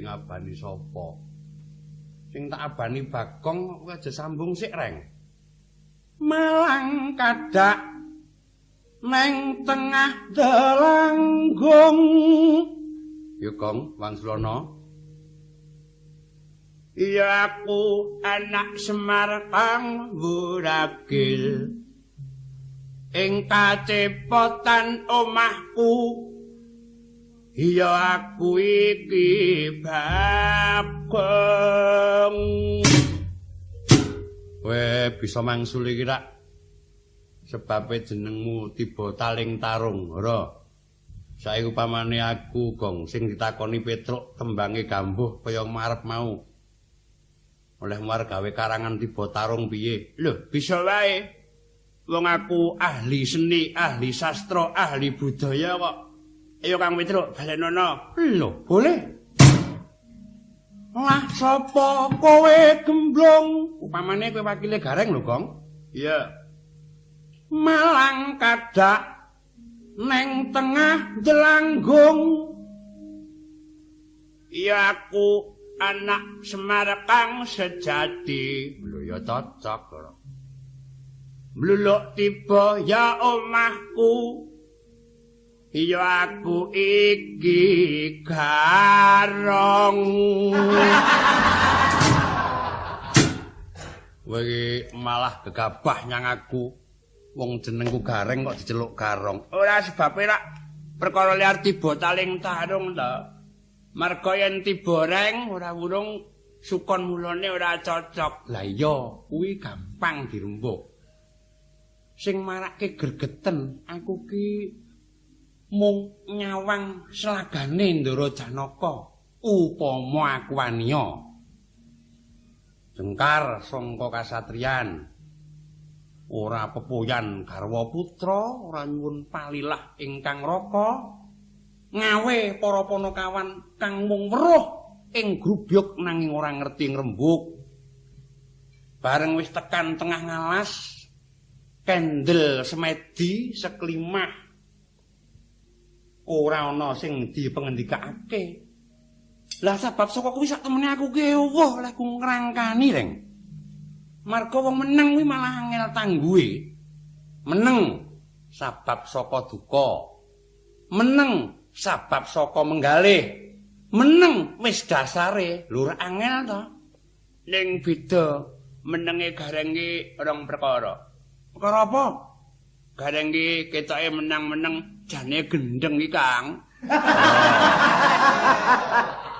ngabani sapa? Sing tak abani Bagong kowe aja sambung sik, Reng. Malang kadak neng tengah delanggung. Ya Gong, Wangsulana. Ya aku anak Semar kang wuragil. Ing kacepotan omahku. Ya aku iki Bagong. Kowe bisa mangsul iki rak. Sebabe jenengmu tiba taling tarung, ora? Saiki upamane aku Gong sing ditakoni Petruk tembange gambuh kaya marep mau. Oleh muar gawe karangan tiba tarung piye? Lho, bisa wae. Wong aku ahli seni, ahli sastra, ahli budaya kok. Ayo Kang Petruk, balenono. Lho, boleh. Lah sapa kowe gemblong? Upamane kowe wakile Gareng lho, Gong. Iya. Malang kadak neng tengah jelanggung. Ya aku anak Semar kang sejati. Lho ya cocok ora. Mluluk tiba ya omahku. Ya aku iki Garong. Kowe malah gegabah nyang aku. Wong jenengku Gareng kok diceluk Garong. Ora sebabe rak perkara liar tiba taling tarung to. Marga yen tiba reng ora wurung sukon mulane ora cocok. Lah iya, kuwi gampang dirembuk. Sing marake gregeten aku ki mung nyawang slagane Ndara Janaka upama aku waniya. Jengkar sangka kasatriyan. Ora pepoyan garwa putra, ora nyuwun palilah ingkang raka. Ngawe para panakawan kang mung weruh ing grubyuk nanging ora ngerti ngrembug. Bareng wis tekan tengah ngalas, kendel semedi seklimah ora ana sing dipengendikake. Lah sebab saka kuwi sak temene aku ki ewuh lek ngrangkani, Reng. Marga wong meneng kuwi malah angel tangguhe. Meneng sabab saka duka. Meneng sabab saka menggalih. Meneng wis dasare. Lho ora angel to. Ning beda menenge Gareng ki rong perkara. Perkara apa? Gareng ki ketoke menang-meneng jane gendeng iki, Kang.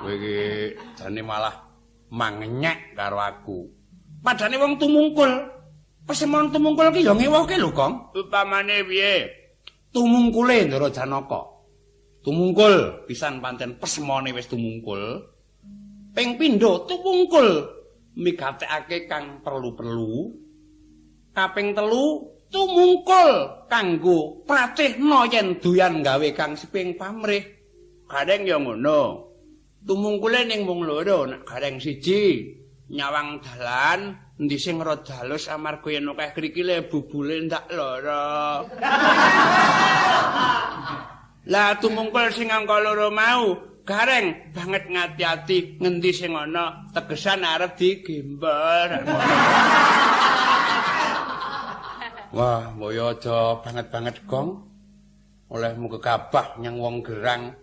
Kowe iki jane malah mangenyek karo aku. Padane wong tumungkul. Pesemon tumungkul ki ya ngewohke lho, Gong. Upamane piye? Tumungkule Ndara Janaka. Tumungkul pisan pancen pesemone wis tumungkul. Ping pindho tumungkul migatekake kang perlu-perlu. Kaping telu tumungkul kanggo pratihna yen doyan gawe kang seping pamrih. Gareng ya ngono. Tumungkule ning wong loro, nek Gareng siji nyawang dalan endi sing rada halus amarga yen akeh krikile bubule ndak lara. Lah tumungkul sing angka loro mau Gareng banget ngati-ati ngendi sing ana tegesan arep digembel. Wah, mbok yo aja banget-banget, Gong. Olehmu gegabah nyang wong gerang.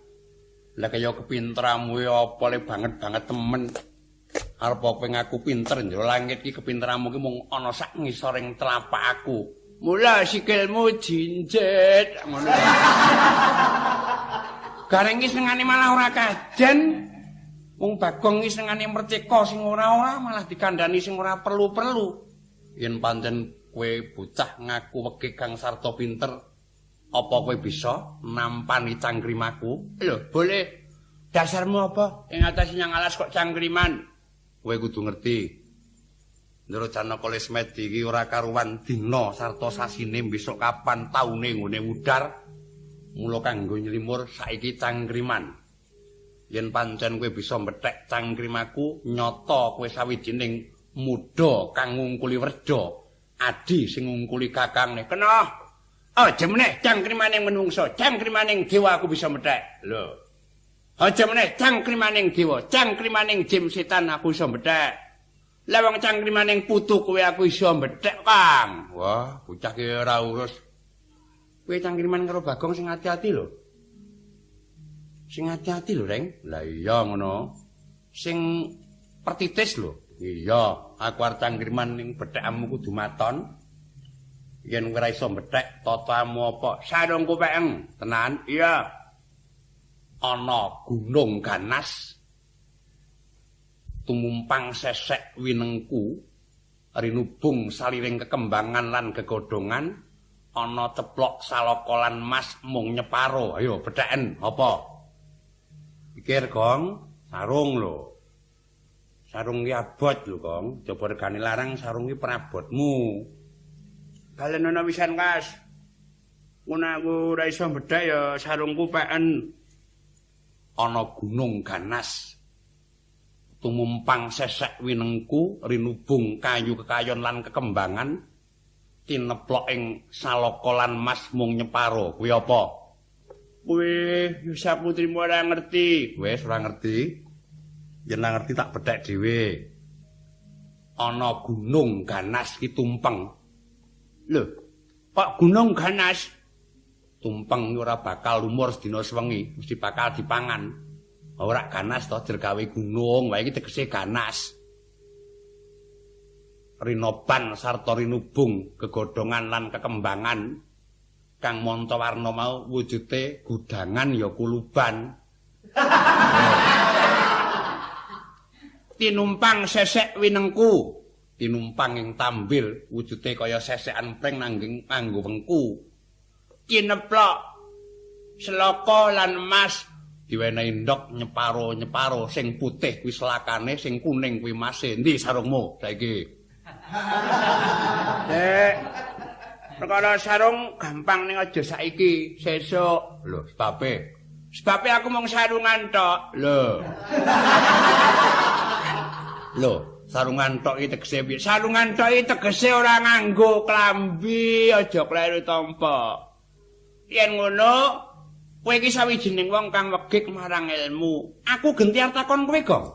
Lah kaya kepinteramu ya apa le banget-banget temen. Arep kowe ngaku pinter njero langit iki kepinteramu ki mung ana sak ngisoring telapak aku. Mula sikilmu jinjit ngono. Gareng ki senengane malah ora kajen. Wong Bagong ki senengane merceka sing ora-ora malah dikandhani sing ora perlu-perlu. Yen pancen kowe bocah ngaku wegih kang sarta pinter, apa kowe bisa nampani cangkrimaku? Lho, boleh. Dasarmu apa? Ing atas nyang alas kok cangkriman. Kowe kudu ngerti. Ndara Janaka Lesmedi iki ora karuwan dina sarta sasine besok kapan taune nggone wudar. Mula kanggo nylimur saiki cangkriman. Yen pancen kowe bisa methek cangkrimaku, nyata kowe sawijining muda kang ngungkuli werda. Adi sing ngungkuli kakangne. Kena. Aja meneh cangkrimaning menungsa, cangkrimaning dewa aku bisa methek. Lho. Aja meneh cangkrimaning dewa, cangkrimaning jim setan aku iso mbethek. Lah wong cangkrimaning putu kowe aku iso mbethek, Kang. Wah, bocah ki ora urus. Kowe cangkriman karo Bagong sing ati-ati lho. Sing ati-ati lho, Reng. Lah iya ngono. Sing pertitis lho. Iya, aku arep cangkriman ning bethekmu kudu maton. Yen kowe ora iso mbethek tatamu apa? Sarungku pekeng. Tenan? Iya. Ana gunung ganas tumumpang sesek winengku rinubung saliring kekembangan lan gegodhongan ana ceplok salaka lan mas mung nyeparo. Ayo betheken apa? Pikir, Gong, sarung lho. Sarung ki abot lho, Gong. Coba regane larang sarung ki prabotmu. Balenono pisan, Kas. Ngono aku ora iso mbethek ya sarungku peken. Ana gunung ganas tumumpang sesek winengku rinubung kayu kekayon lan kekembangan tineplok ing salaka lan mas mung nyeparo. Kuwi apa? Kuwi Yusa putrimu ora ngerti. Wis ora ngerti. Yen ora ngerti tak bethek dhewe. Ana gunung ganas ki tumpeng. Lho, kok gunung ganas? Tumpeng ora bakal lumur sedina sewengi, mesti bakal dipangan. Ora ganas to jergawe gunung, wae iki tegese ganas. Rinoban sarta rinubung gegodhongan lan kekembangan kang manca warna mau wujude gudangan ya kuluban. Tinumpang sesek winengku, tinumpang ing tambir wujude kaya sesekan pring nanging nganggo wengku. Kineplok selaka lan emas diwenehi ndok nyeparo-nyeparo, sing putih kuwi selakane, sing kuning kuwi mase. Endi sarungmu saiki? Dek, perkara sarung gampang ning aja saiki, sesuk. Lho, sebabe? Sebabe aku mung sarungan tok. Lho. Lho, sarungan tok iki tegese piye? Sarungan tok iki tegese ora nganggo klambi, aja kleru tampa. Yen ngono, kowe iki sawijining wong kang wegik marang ilmu. Aku genti arep takon kowe, Gong.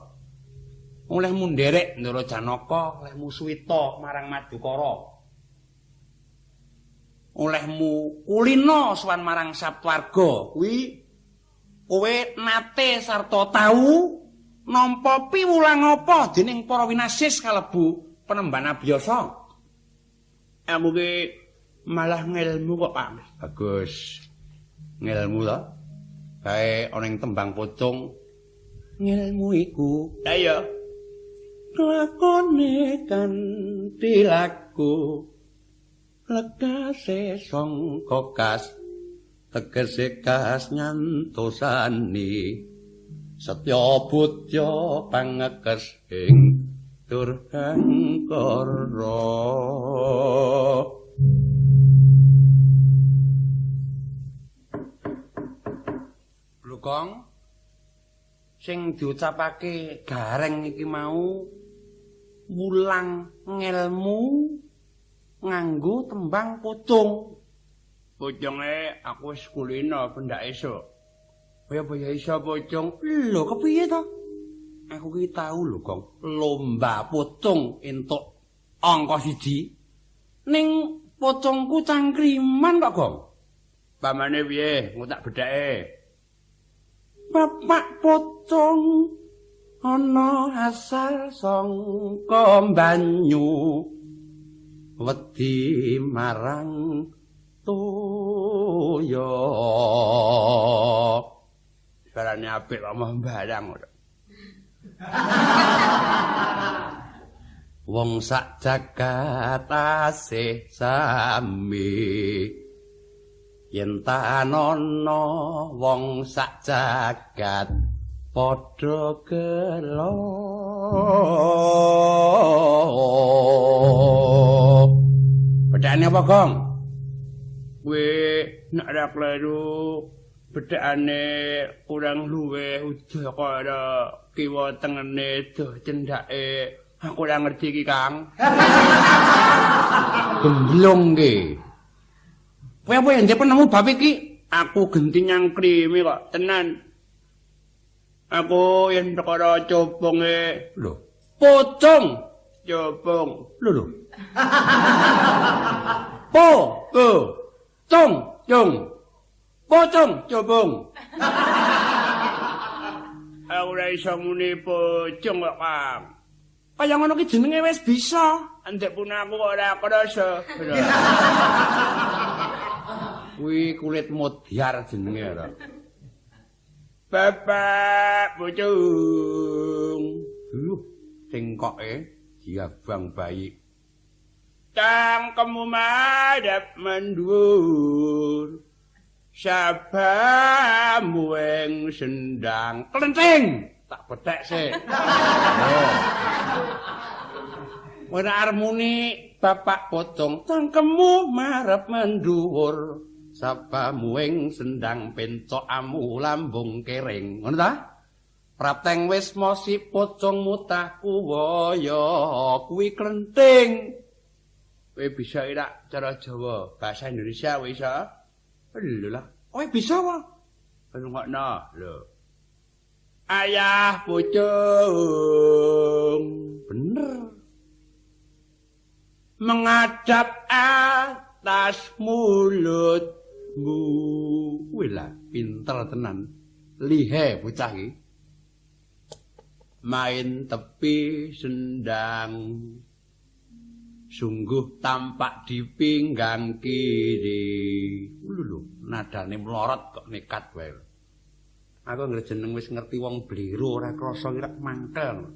Olehmu nderek Ndara Janaka, olehmu suwita marang Madukara. Olehmu kulina sowan marang Saptwarga. Kuwi kowe nate sarta tau nampa piwulang apa dening para winasis kalebu penemban abiyasa. Aku ki malah ngelmu kok, Pak. Bagus. Ngelmu to. Kae ana ing tembang pocong. Ngelmu iku. Lah iya. Lakone kanthi laku lekase sangka kas tegese kas nyantosani setya budya pangekes ing durhangkara. Gong, sing diucapake Gareng iki mau mulang ngelmu nganggo tembang pocong. Poconge aku wis kulino pendak esuk. Kaya apa ya iso pocong? Lho, kepiye to? Aku ki tau lho, Gong, lomba pocong entuk angka 1. Ning pocongku cangkriman kok, Gong. Pamane piye? Engko tak bedheke. Bapak pocong ana asal sangka banyu wedi marang toya. Suarane apik kok mah barang ora. Wong sak jagat asih sami yen tan ana wong sak jagat padha gelo. Bedane apa, Gong? Kowe nek ora kleru bedhakane kurang luwih udakara kiwa tengene doh cendhake. Aku ora ngerti iki, Kang. Gemblong ki. Kowe apa yang penemu bab iki? Aku genti nyangkrimi kok, tenan. Aku yen perkara coponge lho. Pocong, copong. Lho lho. Po, po. Cong, cong. Pocong, copong. Aku ora iso muni pocong kok, Kang. Kaya ngono ki jenenge wis bisa. Ndek pun aku kok ora krasa. Kuwi kulit modyar jenenge ora. Bapak pocong. Cengkoke diabang bayi. Cangkemmu madhep mendhuwur. Sabamu ing sendang klenthing. Tak bethek sik. Ora arep muni bapak pocong, cangkemmu marep mendhuwur. Sabamu ing sendang pencokamu lambung kering. Ngono ta? Prapteng wis mosi pocong mutah kuwaya kuwi klenthing. Kowe bisa ora cara Jawa, bahasa Indonesia kowe iso? Lho lah, kowe bisa apa? Rungokno lho. Ayah pocong. Bener. Menghadap atas mulutmu. Kuwi lah pinter tenan. Lihe bocah iki. Main tepi sendang. Sungguh tampak di pinggang kiri. Lho lho, nadane mlorot kok nekat wae. Aku anggere jeneng wis ngerti wong bliru ora krasa ki rak mangkel.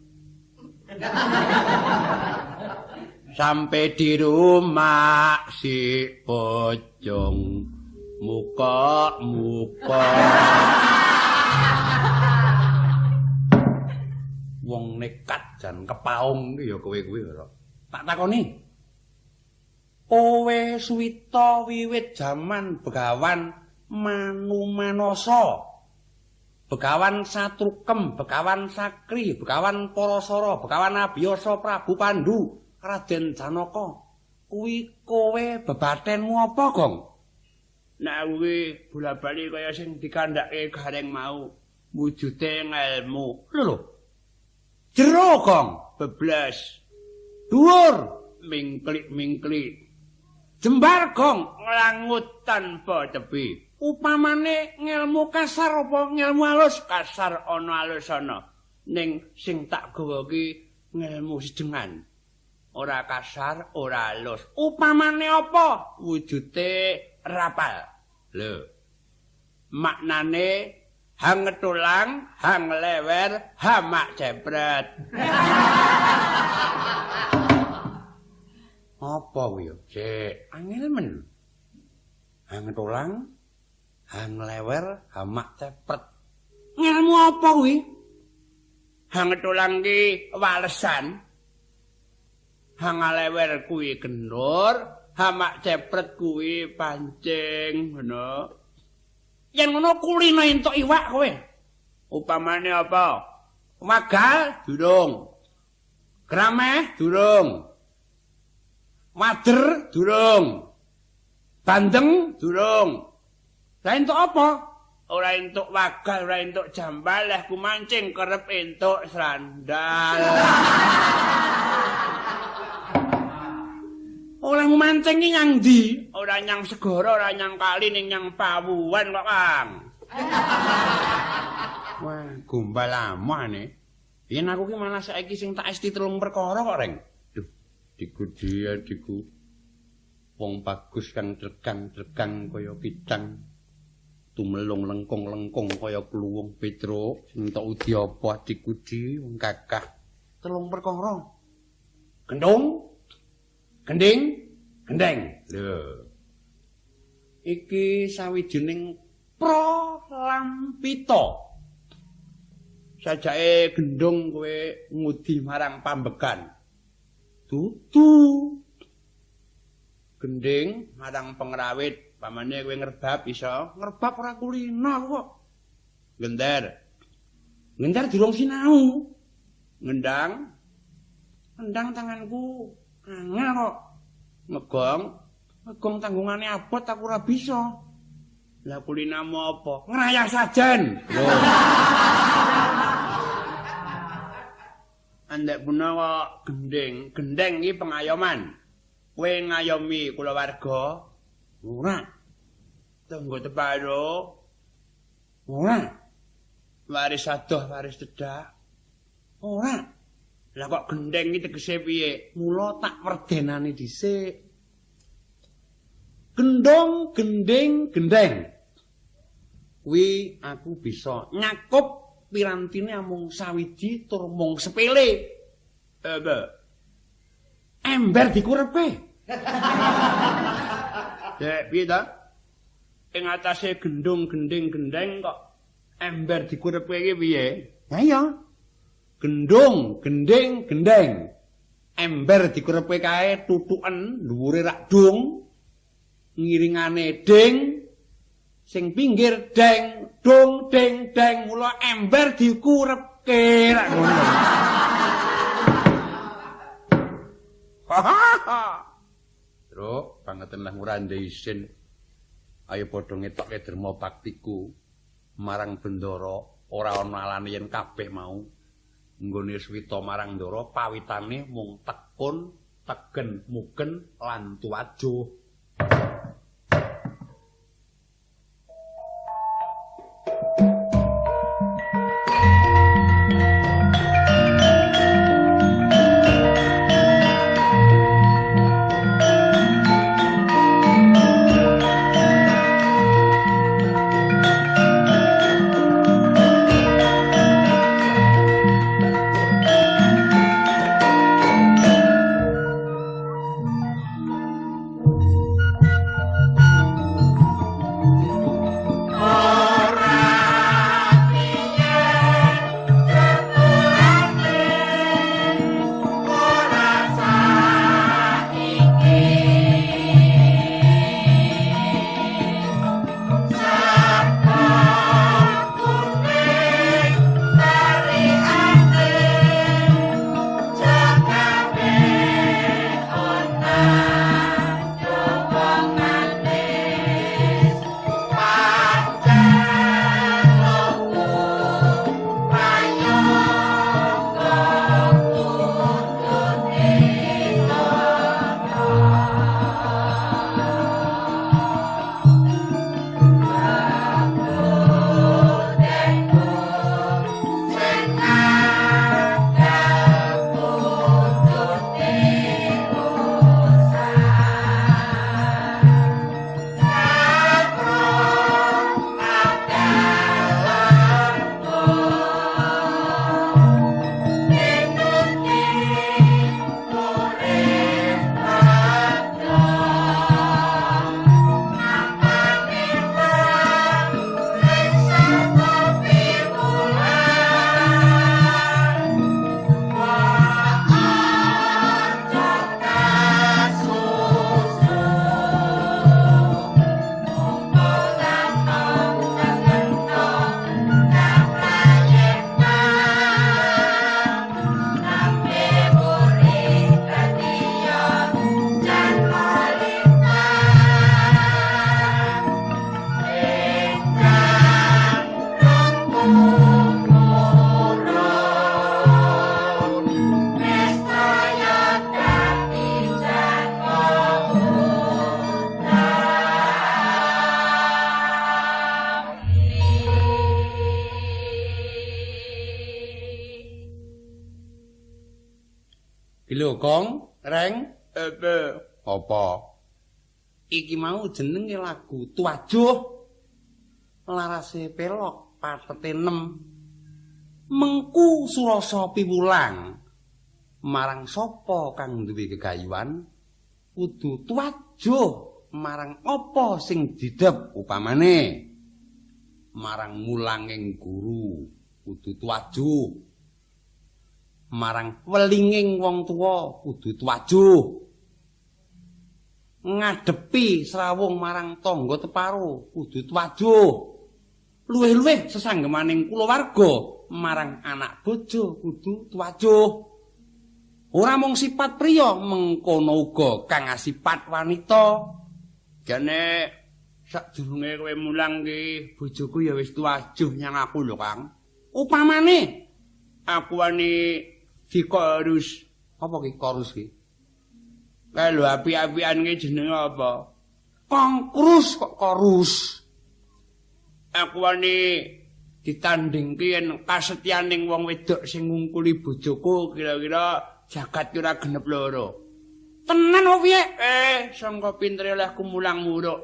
Sampai di rumah si pocong muka-muka. Wong nekat jan kepaung ki ya kowe kuwi ora. Tak takoni. Kowe suwita wiwit jaman Begawan Manumanasa. Begawan Satrukem, Begawan Sakri, Begawan Parasara, Begawan Abiyasa, Prabu Pandu, Raden Janaka. Kuwi kowe bebatenmu apa, Gong? Nek kuwi bola-bali kaya sing dikandhake Gareng mau, wujude ngelmu. Lho lho. Jero, Gong, beblas. Dhuwur, mingklik-mingklik. Jembar, Gong, nglangut tanpa tepi. Upamane ngelmu kasar apa ngelmu halus? Kasar ana halus ana. Ning sing tak gawa ki ngelmu sejengan. Ora kasar, ora halus. Upamane apa? Wujude rapal. Lho. Maknane hang tulang, hang lewer, hamak jebret. Apa kuwi? Sik, angel men. Hang tulang, hang lewer, hamak cepret. Ngelmu apa kuwi? Hang tulang ki walesan. Hang lewer kuwi kendor, hamak cepret kuwi pancing, ngono. Yen ngono kulino entuk iwak kowe. Upamane apa? Wagal durung. Grameh durung. Wader durung. Bandeng durung. Lah entuk apa? Ora entuk wagal, ora entuk jambal, leh ku mancing kerep entuk srandal. Olehmu mancing ki nyang ndi? Ora nyang segara, ora nyang kali, ning nyang pawuhan kok, Kang. Wah, gombal amane. Yen aku ki malah saiki sing tak esti telung perkara kok, Reng. Duh, diku dia diku. Wong bagus kang drekang-drekang kaya kidang. Tumelung lengkung-lengkung kaya kluwung Petruk. Sing tok udi apa adikku di wong kakah. Telung perkara. Gendong, gending, gendeng. Lho. Iki sawijining pralampita. Sajake gendong kowe ngudi marang pambegan. Dudu. Gending marang pengrawit, pamane kowe ngerbab iso? Ngerbab ora kulino aku kok. Gender. Gender durung sinau. Ngendang. Ngendang tanganku angel kok. Ngegong. Ngegong tanggungane abot aku ora bisa. Lah kulinamu apa? Ngrayah sajen. Lho. Andhek punawa gendheng, gendheng iki pengayoman. Kowe ngayomi kulawarga? Ora. Tangga teparo? Ora. Waris adoh, waris cedhak? Ora. Lah kok gendheng iki tegese piye? Mula tak werdenane dhisik. Gendhong, gendhing, gendheng. Kuwi aku bisa nyakup pirantine amung sawiji tur mung sepele. Apa? Ember dikurepe. Dek, piye ta? Ing atase gendhong, gendhing, gendheng kok ember dikurepe iki piye? Ya iya. Gendhong, gendhing, gendheng. Ember dikurepe kae tutuken dhuwure rak dung. Ngiringane ding. Sing pinggir deng, dong, deng, deng, mula ember dikurepke rak ngono. Truk, pangeten lah ora ndek isin. Ayo padha ngetokke derma baktiku marang Bendara, ora ana alane yen kabeh mau. Nggone swita marang Ndara pawitane mung tekun, tegen, mugen lan tuwajuh. Lho Gong, Reng, apa? Apa? Iki mau jenenge lagu Tuwajuh. Larase pelok patete 6. Mengku surasa piwulang. Marang sapa kang duwe gegayuhan kudu tuwajuh marang apa sing didhep upamane. Marang mulanging guru kudu tuwajuh. Marang welinging wong tuwa kudu tuwajuh. Ngadepi srawung marang tangga teparo kudu tuwajuh. Luwih-luwih sesanggemaning kulawarga marang anak bojo kudu tuwajuh. Ora mung sifat priya mengkono uga kang asipat wanita. Jane sadurunge kowe mulang ki bojoku ya wis tuwajuh nyang aku lho, Kang. Upamane aku wani Dikorus. Apa ki korus ki? Kae lho api-apian ki jenenge apa? Kongkrus kok korus. Aku wani ditandingke yen kasetyaning wong wedok sing ngungkuli bojoku kira-kira jagat ki ora genep loro. Tenan opo piye? Sangka pintere olehku mulang muruk.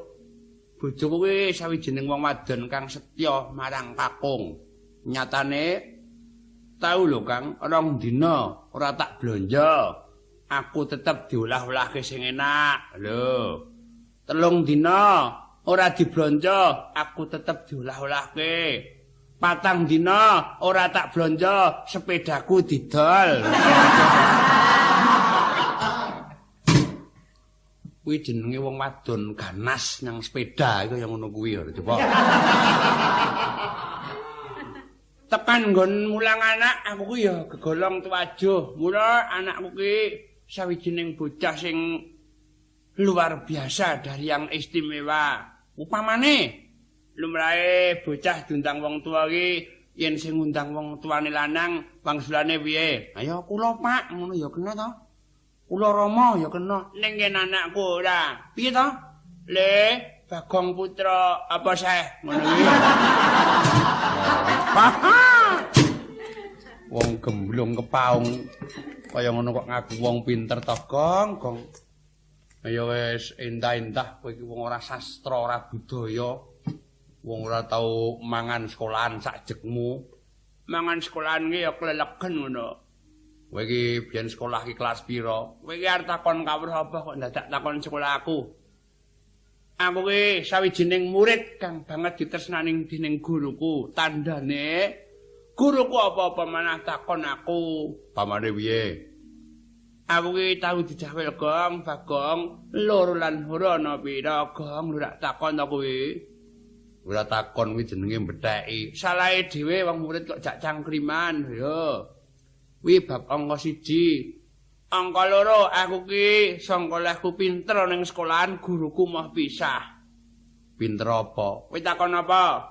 Bojoku kuwi sawijining wong wadon kang setya marang kakung. Nyatane tau lho Kang, 2 dina ora tak blonjo. Aku tetep diolah-olahke sing enak. Lho. 3 dina ora diblonjo, aku tetep diolah-olahke. 4 dina ora tak blonjo, sepedaku didol. Kuwi jenenge wong wadon ganas nyang sepeda iku ya ngono kuwi ya coba. Tekan nggon mulang anak aku kuwi ya gegolong tuwajuh. Mula anakku ki sawijining bocah sing luar biasa dari yang istimewa. Upamane lumrahe bocah diundang wong tuwa ki yen sing ngundang wong tuane lanang wangsulane piye? Ayo kula Pak, ngono ya kena to. Kula Rama ya kena. Ning yen anakku ora. Piye to? Le, Bagong Putra apa seh? Ngono kuwi. Wong gemblung kepaung kaya ngono kok ngaku wong pinter to, Gong, Gong. Ya wis entah-entah kowe iki wong ora sastra, ora budaya. Wong ora tau mangan sekolahan sak jekmu. Mangan sekolahan ki ya klelegen ngono. Kowe iki biyen sekolah ki kelas pira? Kowe iki arep takon kawruh apa kok dadak takon sekolah aku? Aku ki sawijining murid kang banget ditresnani dening guruku. Tandane guruku apa-apa manah takon aku. Pamane piye? Aku ki tau dijawel Gong, Bagong, loro lan loro ana pira, Gong, ora takon ta kowe? Ora takon kuwi jenenge mbetheki. Salahe dhewe wong murid kok jak cangkriman, yo. Kuwi bab angka 1. Angka 2 aku ki sangka olehku pinter ning sekolahan guruku moh pisah. Pinter apa? Kowe takon apa?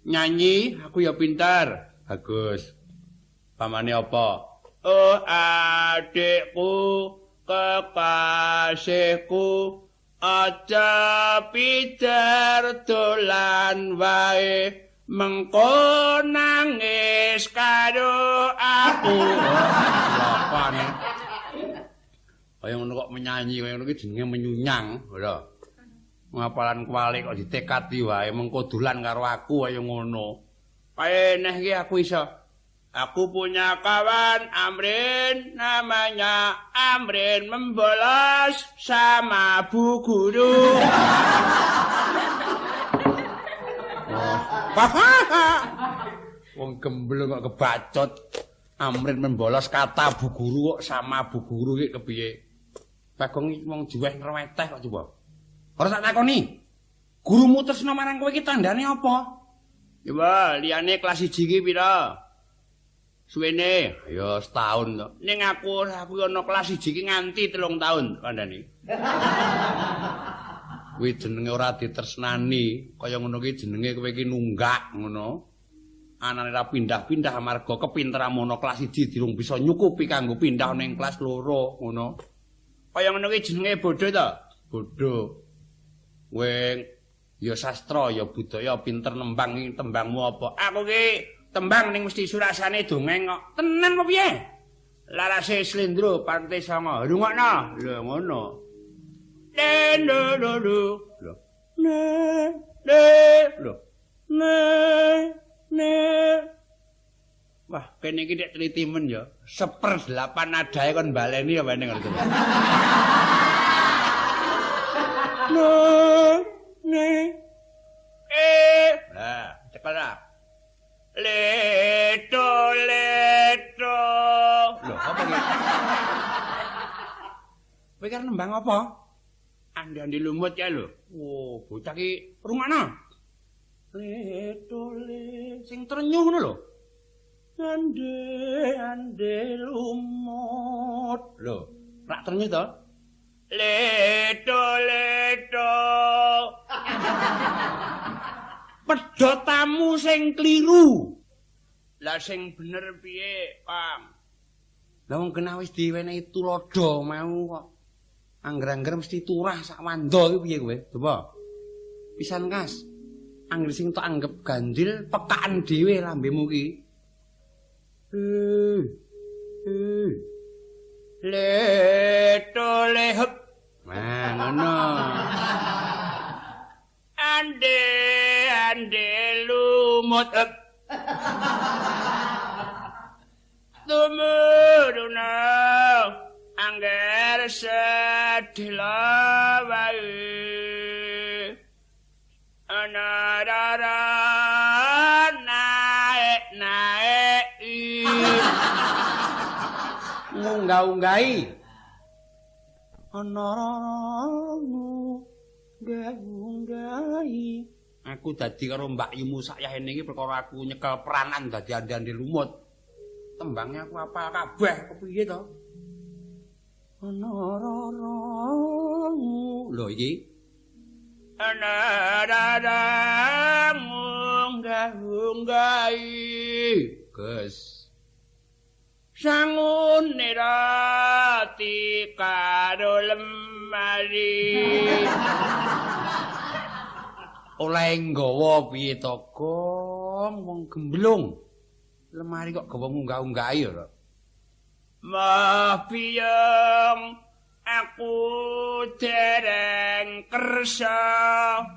Nyanyi, aku ya pinter. Bagus. Pamane apa? Oh adikku, kekasihku, aja pijer dolan wae, mengko nangis karo aku. Apane? Kaya ngono kok menyanyi, kaya ngono ki jenenge menyunyang, lho. Ngapalan kuwalik kok ditekati wae, mengko dolan karo aku kaya ngono. Kae neh iki aku iso. Aku punya kawan Amrin, namanya Amrin membolos sama bu guru. Wong gemblung kok kebacot. Amrin membolos kata bu guru kok sama bu guru iki kepiye? Bagong wong juweh nreweteh kok coba. Ora tak takoni. Gurumu tresna marang kowe iki tandane apa? Ya, liyane kelas 1 iki pira? Suwene ya setahun to. Ning aku ana kelas 1 iki nganti 3 tahun kandhane. Kuwi jenenge ora ditresnani, kaya ngono ki jenenge kowe iki nunggak ngono. Anane ora pindah-pindah amarga kepinteranmu ana kelas 1 durung bisa nyukupi kanggo pindah ning kelas 2 ngono. Kaya ngono ki jenenge bodho to? Bodho. Kowe ya sastra ya budaya pinter nembang, tembangmu apa? Aku ki tembang ning mesti surasane dongeng kok. Tenan apa piye? Larase slendro parte 9. Rungokno. Lho ngono. Le lo lo lo. Lho. Ne le lho. Ne ne. Wah, kene iki nek teliti men ya. 1/8 nadae kon baleni ya bene ngerti. Ne ne. Eh. Lah, cekel ra. Leto leto. Lho, apa iki? Kowe karep nembang apa? Andi-andi lumut ya lho. Oh, bocah iki rungokno. Leto le sing trenyuh ngono lho. Ande-ande lumut. Lho, rak trenyuh to? Leto leto. Pedotamu sing kliru. Lah sing bener piye, Kang? Lah wong kena wis diwenehi tuladha mau kok. Angger-angger mesti turah sak wanda iki piye kowe? Coba. Pisan kas. Angger sing tok anggep ganjil pekaan dhewe lambemu ki. Leto lehep. Nah, ngono. Ande ande lumut. Tumuruna angger sedhela wae. Ana rara naek naek. Ngunggah-unggahi. Ana rara ngunggah-unggahi. Aku dadi karo Mbak Yumu sakyahene iki perkara aku nyekel peranan dadi ande-ande lumut. Tembangnya aku apal kabeh, kepiye to? Ana rara. Lho iki. Ana rara ngunggah-unggahi. Gus. Sangune rati karo lemari. Oleh nggawa piye to, Gong? Wong gemblung. Lemari kok gawa ngunggah-unggahi ya, Mah piyeng aku dereng kersa.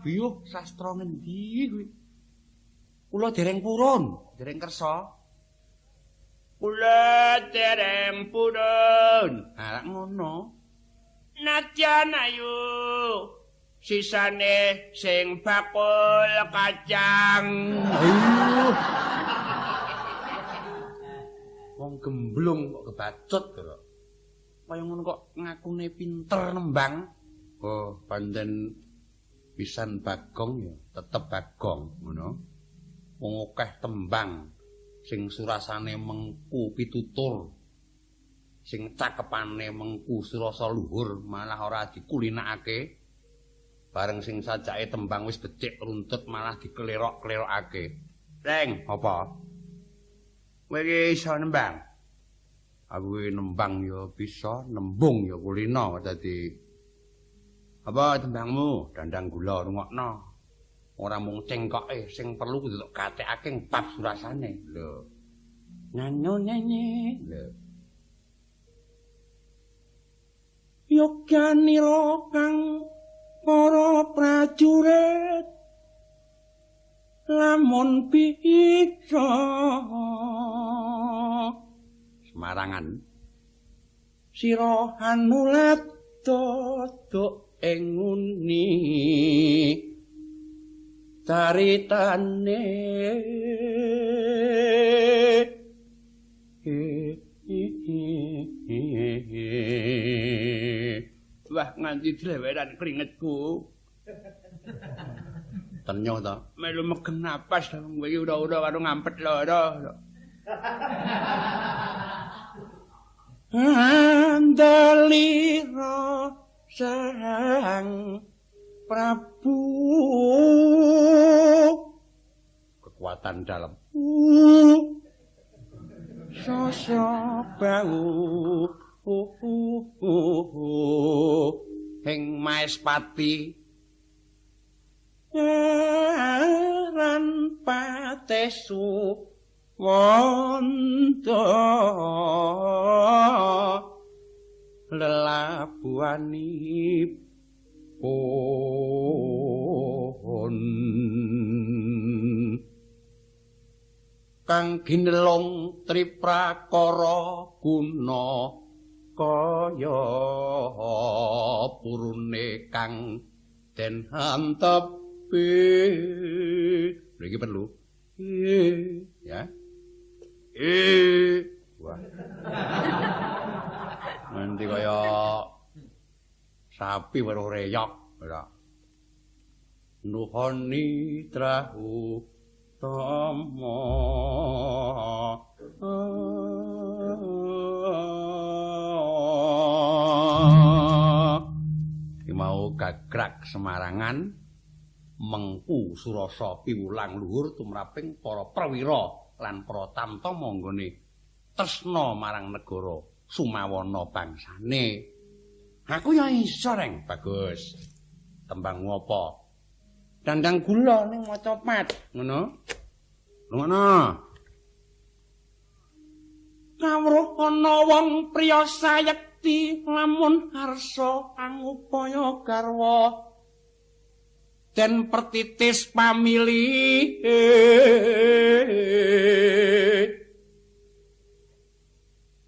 Biyuh sastra ngendi kuwi? Kula dereng purun, dereng kersa. Kula dereng purun. Ha lak ngono. Nadyan ayu sisane sing bakul kacang. Ayo. Wong gemblung kok kebacut to. Kaya ngono kok ngakune pinter nembang. Oh, pancen pisan Bagong ya, tetep Bagong ngono. Wong akeh tembang sing surasane mengku pitutur, sing cakepane mengku surasa luhur malah ora dikulinakake. Bareng sing sajake tembang wis becik runtut malah dikelerok-kelerokake. Reng, apa? Kowe iki iso nembang? Aku iki nembang ya bisa, nembung ya kulina dadi. Apa tembangmu? Dandang gula rungokno. Ora mung cengkoke sing perlu kudu tok gatekake bab surasane. Lho. Nyanyo nyanyi. Lho. Yoganira kang para prajurit lamun bisa Semarangan sira anulat dodok ing nguni caritane. Wah, nganti dleweran keringetku. Tenyo to. Melu megen napas kowe iki ora-ora karo ngampet lara. Andalira Sang Prabu. Kekuatan dalam. Sosok bau ing Maespati aran patesu wanda lelabuhanipun kang ginelung triprakara guna kaya purune kang den hantepi. Iki perlu ya. Wah. Nanti kaya sapi weruh reyok ora. Nuhoni trahu tama. Iki mau gagrak Semarangan mengku surasa piwulang luhur tumraping para perwira lan para tamtama nggone tresna marang negara Sumawana bangsane. Aku ya iso, Reng. Bagus. Tembangmu apa? Dandang gula ning maca pat, ngono. Ngono. Kawruh ana wong priya sayekti lamun harsa angupaya garwa den pertitis pamilih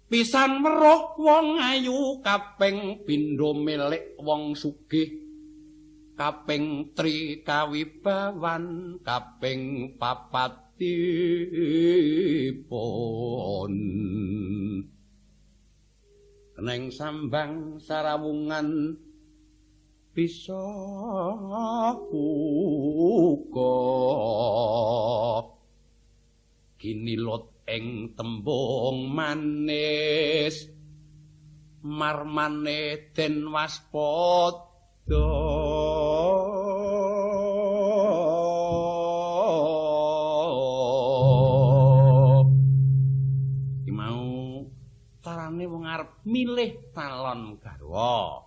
pisan weruh wong ayu kaping pindho milik wong sugih kaping tri kawibawan kaping papat tipun neng sambang sarawungan bisa uga kinilut ing tembung manis marmane den waspada. Carane wong arep milih calon garwa.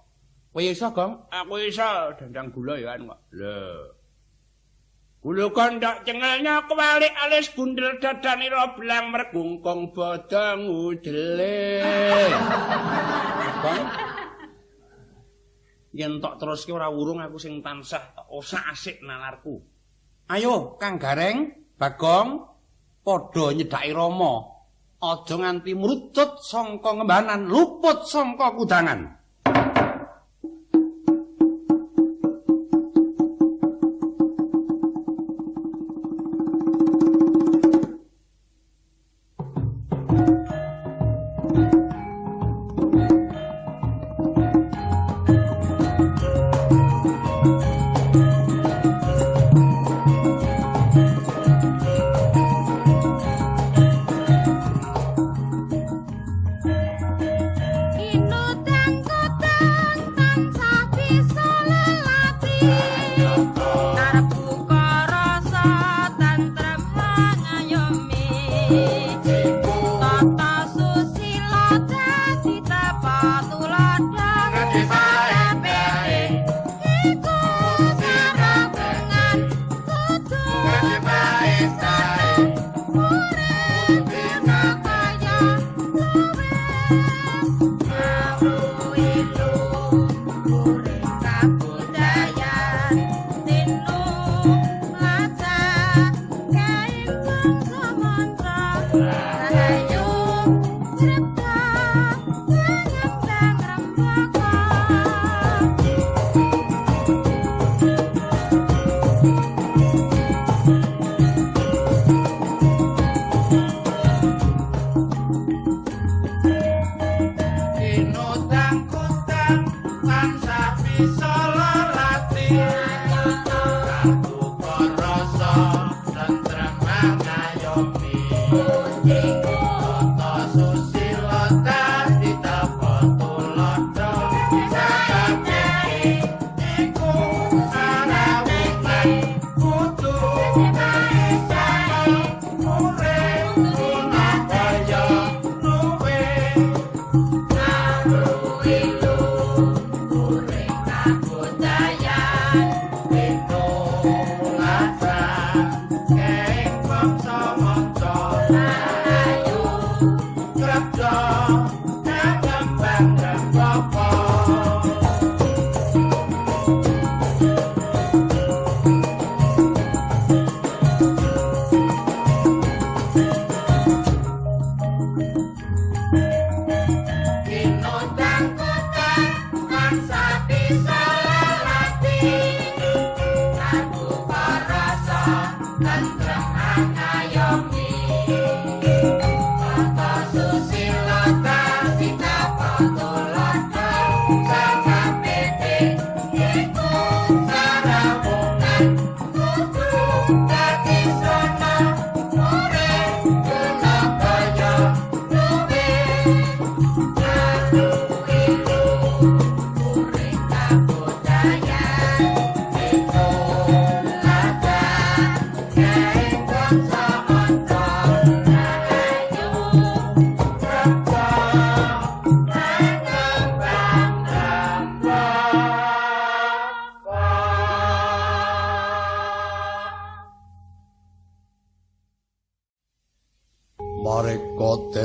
Kowe iso, Gong? Aku iso dandang gula ya kok. Lho. Gula kondok cengelnya kewalik alis bundel dadanira belang mergungkung bodong udele. Gong. Yen tok teruske ora wurung aku sing tansah osak-asik nalarku. Ayo, Kang Gareng, Bagong, padha nyedhaki Rama. Aja nganti mrucut sangka ngembanan, luput sangka kudangan.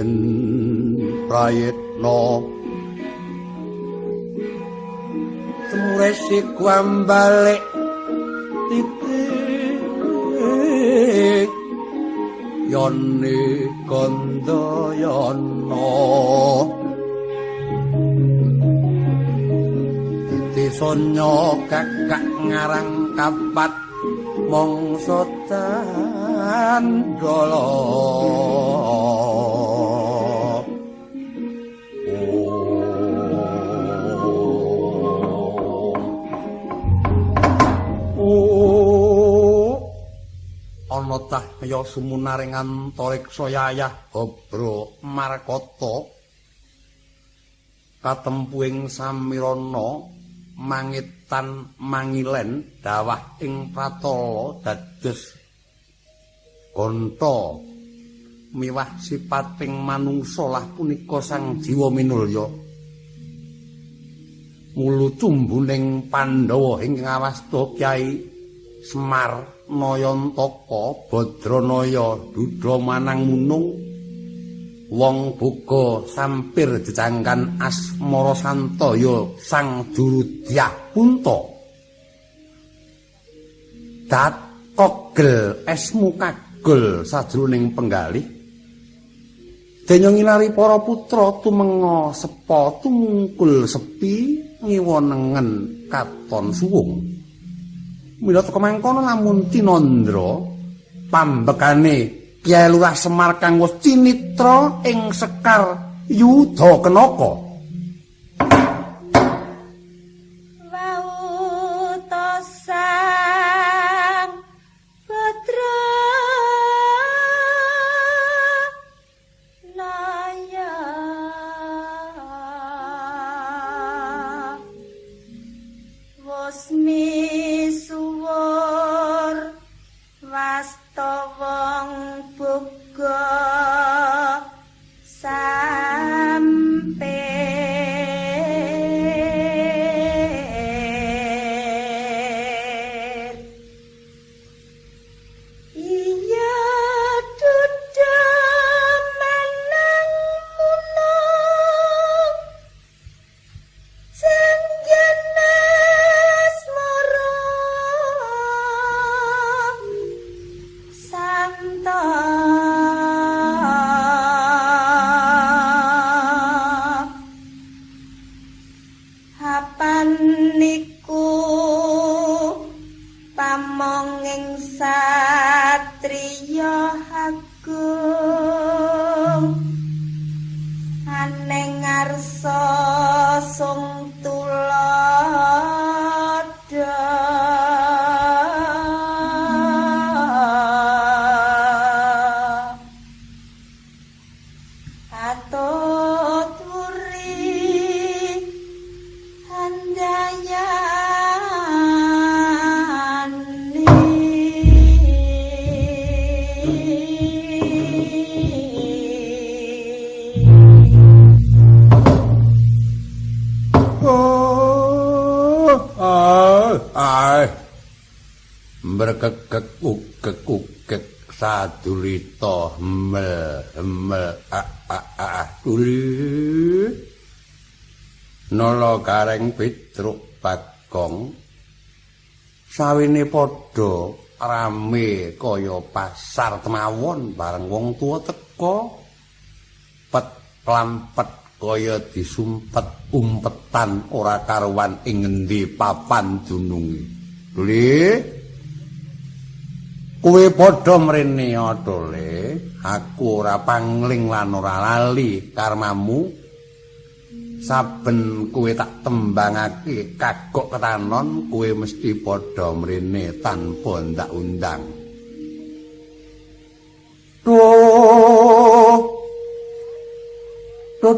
Yen prayitna temuresi kuambalik titik yoni kandayana titi sonya kakak ngarang kapat mangsa tandala. Ana cahya sumunaring antariksa yayah Hobra Markata katempuing samirana mangitan mangilen dawah ing pratala dados ganta miwah sipating manungsa lah punika sang jiwa minulya mulu cumbuning Pandhawa ingkang awasta Kyai Semar Nayantaka Badranaya Duda Manang Munung wong boga sampir jejangkan asmara santaya sang juru dyah punta dat kogel esmu kagol sajroning penggalih denya ngilari para putra tumenga sepa tumungkul sepi ngiwa nengen katon suwung. Mila teka mangkono lamun tinandra pambekane Kyai Lurah Semar kang wis cinitra ing sekar Yudha Kenaka. Wauta sang Badra Naya wos misuwur wasta wong boga sampir. Iya duda manang munung janjana asmara santa. Hapan niku pamonging satriya agung aneng ngarsa sung tuladha. Atut wuri handayani. Berkekek ukek ukek sadulita hemel hemel a a a tuli nala gareng Petruk Bagong sawene padha rame kaya pasar temawon bareng wong tuwa teka pet klampet kaya disumpet umpetan ora karuan ing ngendi papan dununge. Tuli kowe padha mrene atole, aku ora pangling lan ora lali karmamu. Saben kowe tak tembangake kagok ketanon, kowe mesti padha mrene tanpa ndak undang. Duh. Duh.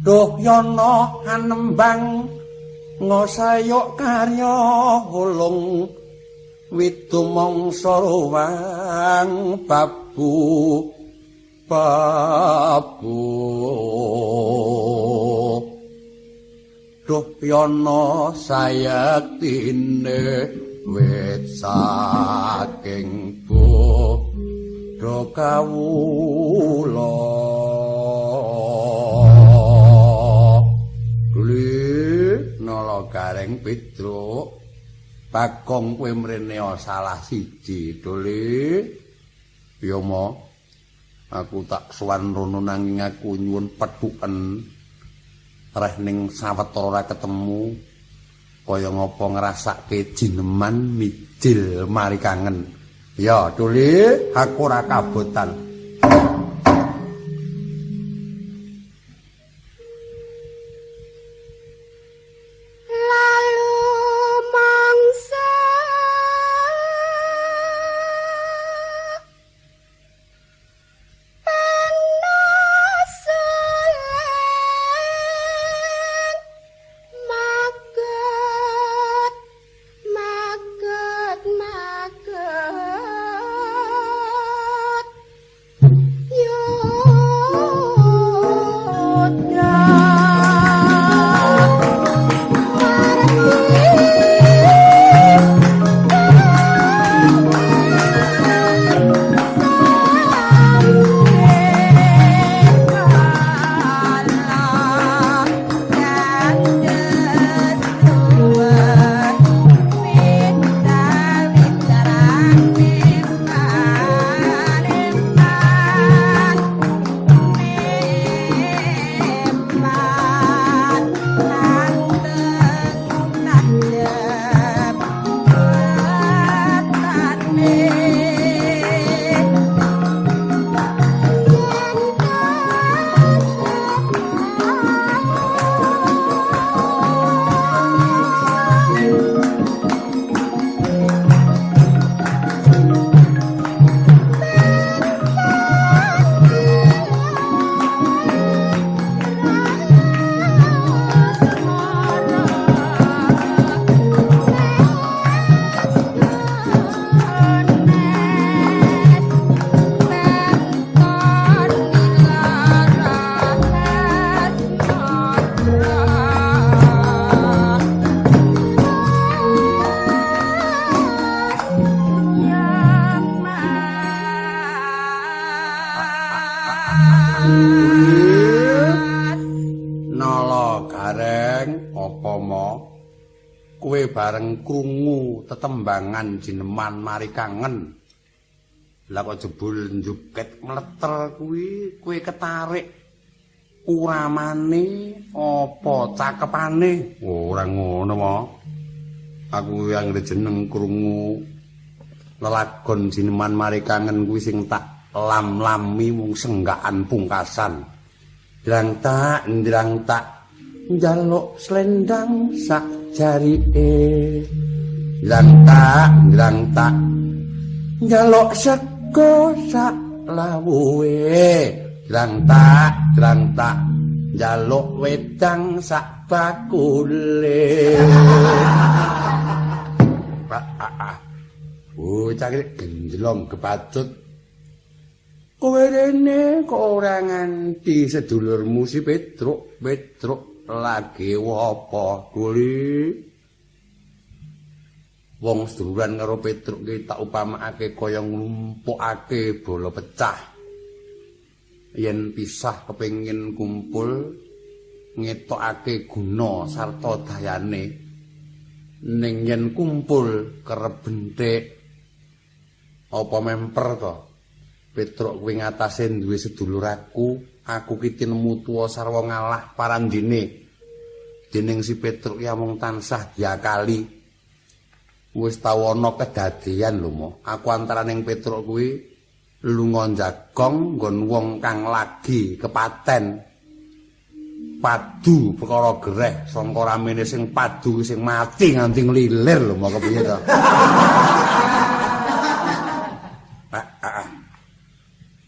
Duh yana anembang ngosayuk karya wulung Widu mangsa ruwang babu babu. Duh yana sayektine wit saking bodho kawula. Duli nala Gareng Petruk Bagong kowe mrene salah siji Duli. Ya ma, aku tak sowan rono nanging aku nyuwun pethuken. Reh ning sawetara ora ketemu kaya ngapa ngrasake jineman mijil mari kangen. Ya Duli, aku ora kabotan. Bareng krungu tetembangan jineman mari kangen. Lah kok jebul njuket mleter kuwi kowe ketarik uramane apa cakepane? Ora ngono ma. Aku yang jeneng krungu lelagon jineman mari kangen kuwi sing tak lam-lami mung senggakan pungkasan. Drang tak ndrang tak njaluk slendang sak jarike. Drang tak njaluk sego sak lawuhe. Drang tak njaluk wedang sak bakule. Bocah iki genjlong kepacut. Kowe rene kok ora nganti sedulurmu si Petruk, Petruk lagi apa Duli? Wong seduluran karo Petruk ki tak upamakake kaya nglumpukake bola pecah. Yen pisah kepengin kumpul ngetokake guna sarta dayane. Ning yen kumpul kerep benthik. Apa memper to? Petruk kuwi ngatasé duwe sedulur aku, aku ki tinemu tuwa sarwa ngalah parandene. Dening si Petruk ya mung tansah diakali. Wis tau ana kedadean lho, Mo. Aku antaraning Petruk kuwi lunga jagong nggon wong kang lagi kepaten. Padu perkara gereh sangka ramene sing padu sing mati nganti nglilir lho, Mo, kepiye to?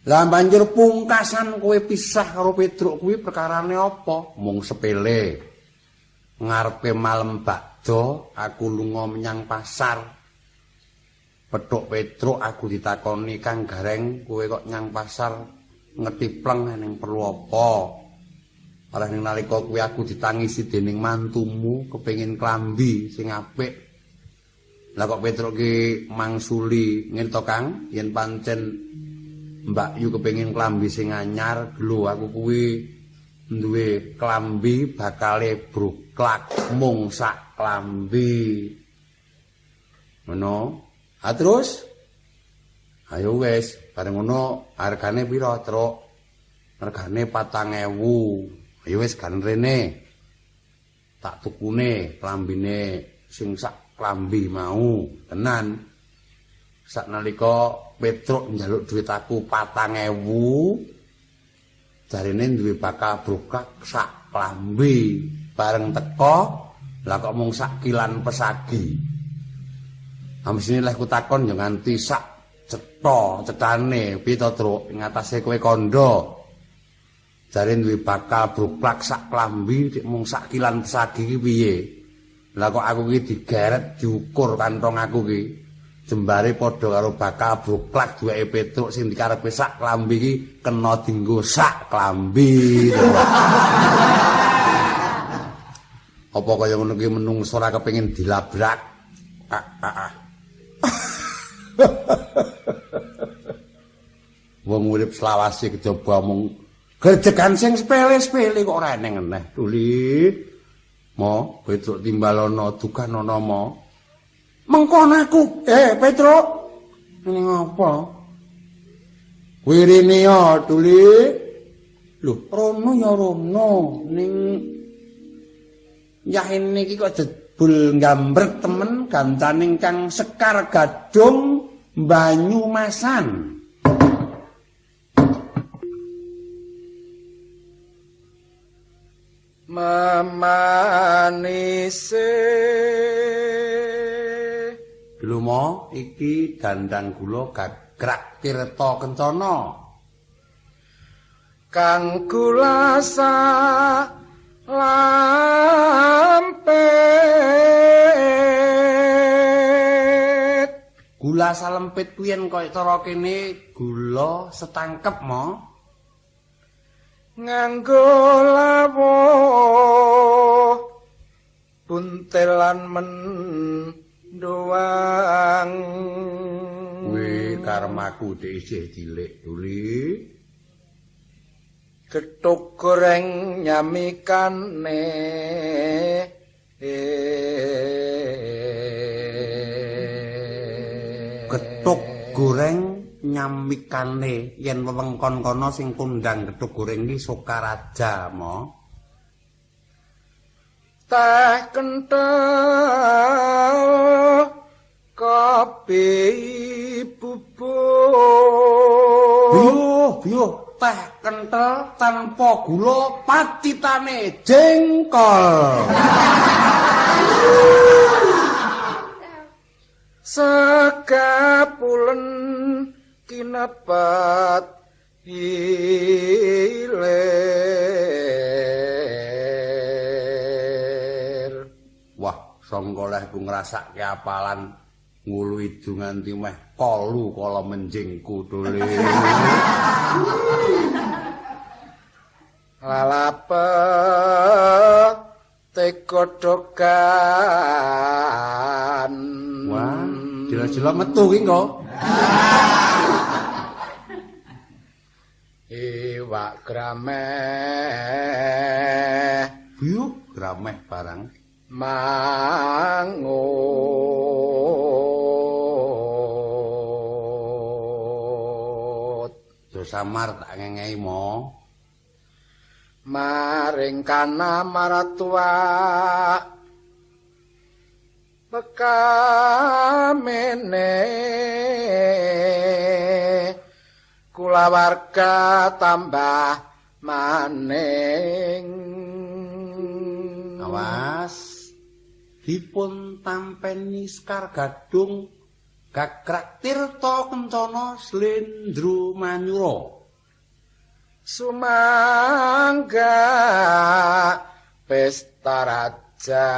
Lah banjur pungkasan kowe pisah karo Petruk kuwi perkarane apa? Mung sepele. Ngarepe malem bakdo aku lunga menyang pasar. Petuk Petruk aku ditakoni, Kang Gareng kowe kok nyang pasar ngetipleng ning perlu apa? Malah ning nalika kuwi aku ditangisi dening mantumu kepengin klambi sing apik. Lah kok Petruk ki mangsuli ngene to Kang, yen pancen Mbak Yu kepengin klambi sing anyar, glo aku kuwi duwe klambi bakale bruklak mung sak klambi. Ngono. Ha terus? Ayo wis, bareng ngono hargane pira, Truk? Regane 4.000. Ayo wis gan rene. Tak tukune klambine sing sak klambi mau, tenan. Sak nalika Petruk njaluk duit aku 4.000, jarene duwe bakal brokak sak klambi. Bareng teko, lah kok mung sak kilan pesagi. Amsine leh ku takon ya nganti sak cetha cethane piye to, Truk? Ing atase kowe kandha. Jare duwe bakal broklak sak klambi dik mung sak kilan pesagi iki piye? Lah kok aku iki digeret diukur kantong aku iki. Jembare padha karo bakal broklak duweke Petruk sing dikarepe sak klambi iki kena dienggo sak klambi. Apa kaya ngono ki menungso ora kepengin dilabrak? Wong urip selawase kejaba mung gerjegan sing sepele-sepele kok ora eneng eneh. Tuli. Mo, Petruk timbalono dukanono mo. Mengkon aku. Petruk. Ning apa? Wirine ya, Tuli. Lho, rono ya rono ning yahene iki kok jebul nggambrek temen gancane kang Sekar Gadung Banyumasan. Memanise Glumo iki dandang gula gagrak tirta kencana kang gulasa lampet. Gula salempit kuwi yen kaya cara kene gula setangkep mo nganggo lawuh buntelan mendoang. Kuwi karmaku isih cilik Tuli. Gethuk goreng nyamikane. Gethuk goreng nyamikane yen wewengkon kono sing kondang gethuk goreng iki Sokaraja mo. Teh kenthel kopi bubur. Biuh, biuh, teh kenthel tanpa gula pacitane jengkol. Sekapulen kinepet hilir. Wah, sangka leh ku ngrasake apalan ngulu idu nganti meh kolu kala menjingku Tuli. Lalape tegodhogan. Wah, jelas-jelas metu ki engko. Iwak grameh. Biyuh, grameh barang. Mangut. Jo samar tak ngengehi mo. Maring kana maratua pekamene kulawarga tambah maning. Awas dipun tampeni Sekar Gadung gagrak tirta kencana slendro manyura. Sumangga pesta raja.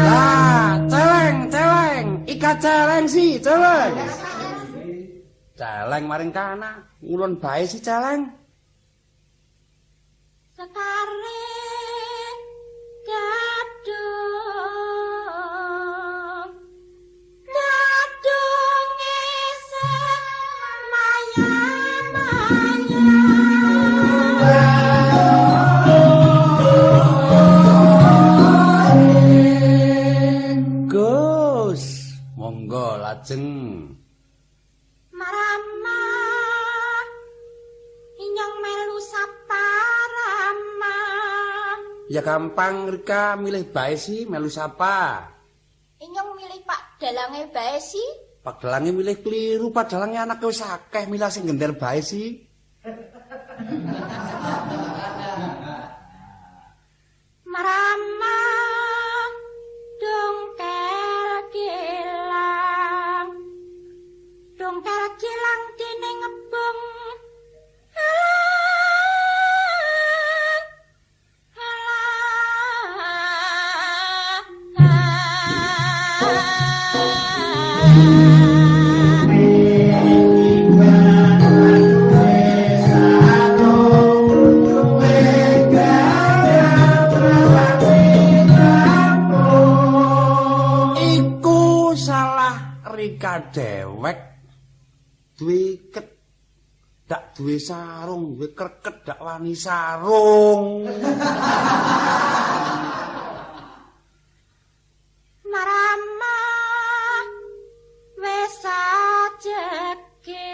Lah, celeng, celeng, ika celeng si, celeng. Celeng maring kana, ngulon bae si celeng. Sekare gadung gadung isih maya-maya. Gus, monggo lajeng. Marama inyong melu saparama. Ya gampang Rika milih bae sih melu sapa. Inyong milih Pak Dalange bae sih. Pak Dalange milih keliru, Pak Dalange anake wis akeh milah sing gender bae sih. Marama dongkel gilang. Dongkel gilang dene ngebung. Iku salah Rika dewek. Duwe ket dak duwe sarung, duwe kreket dak wani sarung. Marama wis ajeke.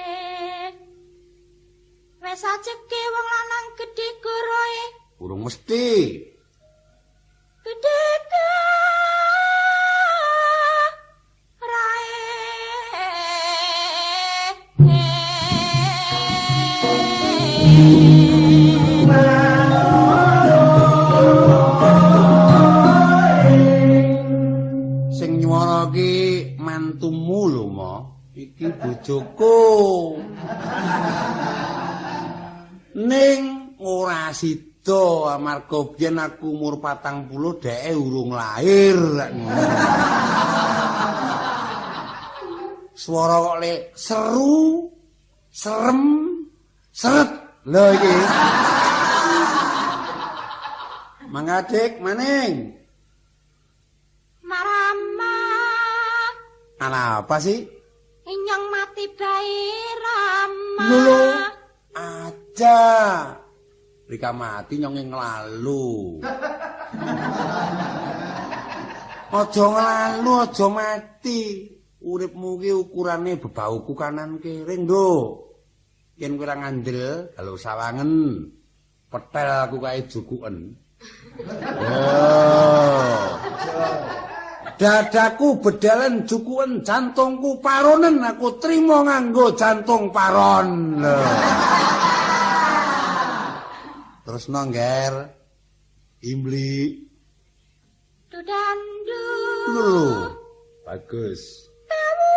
Wis ajeke wong lanang gedhe goroe. Urung mesti. Gedhe rae. Sing nyuwara ki mantumu lho, Ma. Iki bojoku. Ning ora sida amarga biyen aku umur 40 dheke urung lahir. Swara kok le seru, serem, seret. Lho iki. Mangadik maning. Marama Ana apa sih? inyong mati bae Rama. Lho, aja. Rika mati nyonge nglalu. Aja nglalu, aja mati. Uripmu ki ukurane bebauku kanan kiri, Nduk. Yen kowe ora ngandel, kalau sawangen petel aku kae jukuken. Yo. Dadaku bedalen jukuken, jantungku paronen, aku trimo nganggo jantung paron. Lho. Terus nongger imli Dudandu. Lho. Bagus. Tawu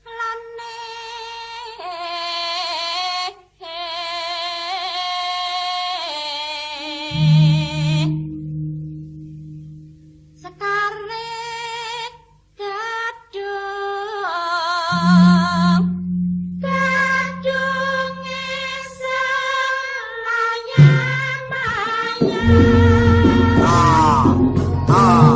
lane. Sekare gadung gadung semaya-maya. Ah. Ah.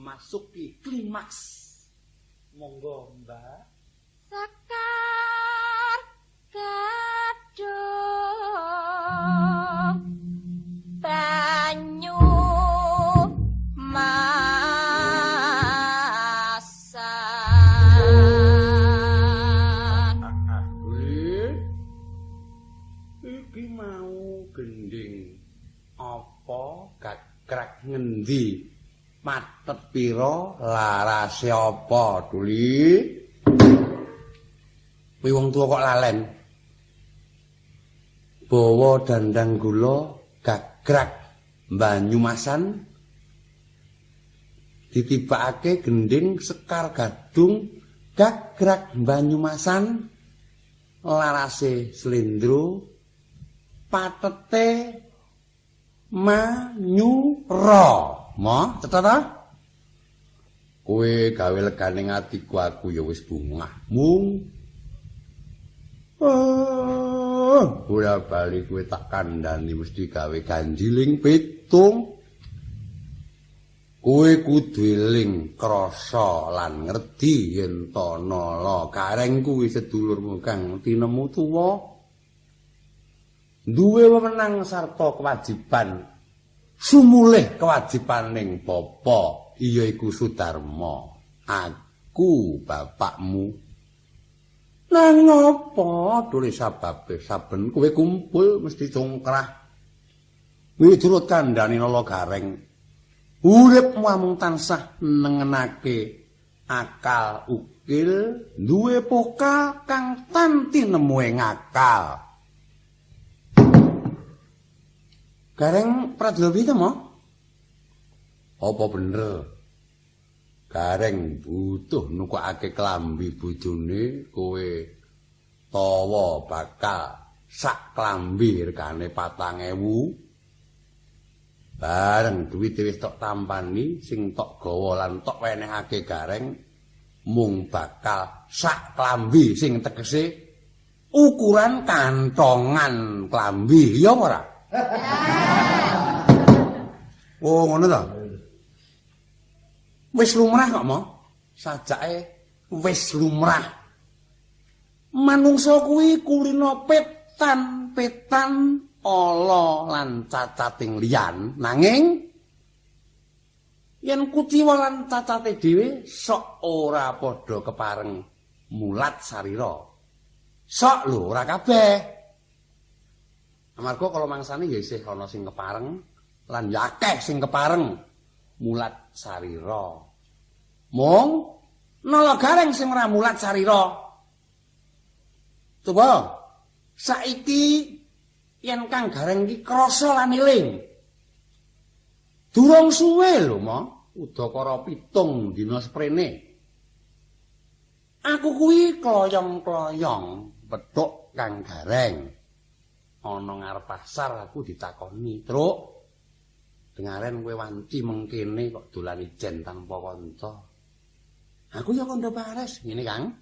memasuki klimaks. Monggo, Mbak. Sekar Gadung banyu masan. Iki mau gending apa gagrak ngendi matet pira larase apa Duli? Kuwi wong tuwa kok lalen. Bawa dandang gula gagrak Banyumasan ditibakake gending Sekar Gadung gagrak Banyumasan larase slendro patete manyura. Mo, cetha ta? Kowe gawe legane atiku aku ya wis bungah. Mung oh, ora bali kowe tak kandhani mesti gawe ganjiling pitung. Kowe kudu eling krasa lan ngerti yen to nala gareng kuwi sedulurmu kang tinemu tuwa. Duwe wewenang sarta kewajiban. Sumulih kewajibaning bapa iya iku Sudarma. Aku bapakmu. Nang ngapa dole sababe saben kowe kumpul mesti congkrah. Miturut kandhane Nala Gareng, uripmu amung tansah nengenake akal ukil duwe pokal kang tanti nemu ing akal. Gareng pradya piye to, Mo? Apa bener? Gareng butuh nukokake klambi bojone kowe tawa bakal sak klambi regane 4.000. Bareng duwite wis tok tampani sing tok gawa lan tok wenehake Gareng mung bakal sak klambi sing tegese ukuran kantongan klambi, ya apa ora? Oh, ngono ta? Wis lumrah kok, Mo. Sajake wis lumrah. Manungsa kuwi kulina petan-petan ala lan cacating liyan, nanging yen kuciwa lan cacate dhewe sok ora padha kepareng mulat sarira. Sok lho ora kabeh. Amarga kala mangsane ya isih ana sing kepareng lan ya akeh sing kepareng mulat sarira. Mung Nala Gareng sing ora mulat sarira. Coba saiki yen Kang Gareng iki krasa lan eling. Durung suwe lho, Mo, udakara 7 dina sprene. Aku kuwi kloyong-kloyong petuk Kang Gareng. Ana ngarep pasar aku ditakoni, "Truk, dengaren kowe wanci mengkene kok dolan ijen tanpa kanca." Aku ya kandha pares, ngene Kang.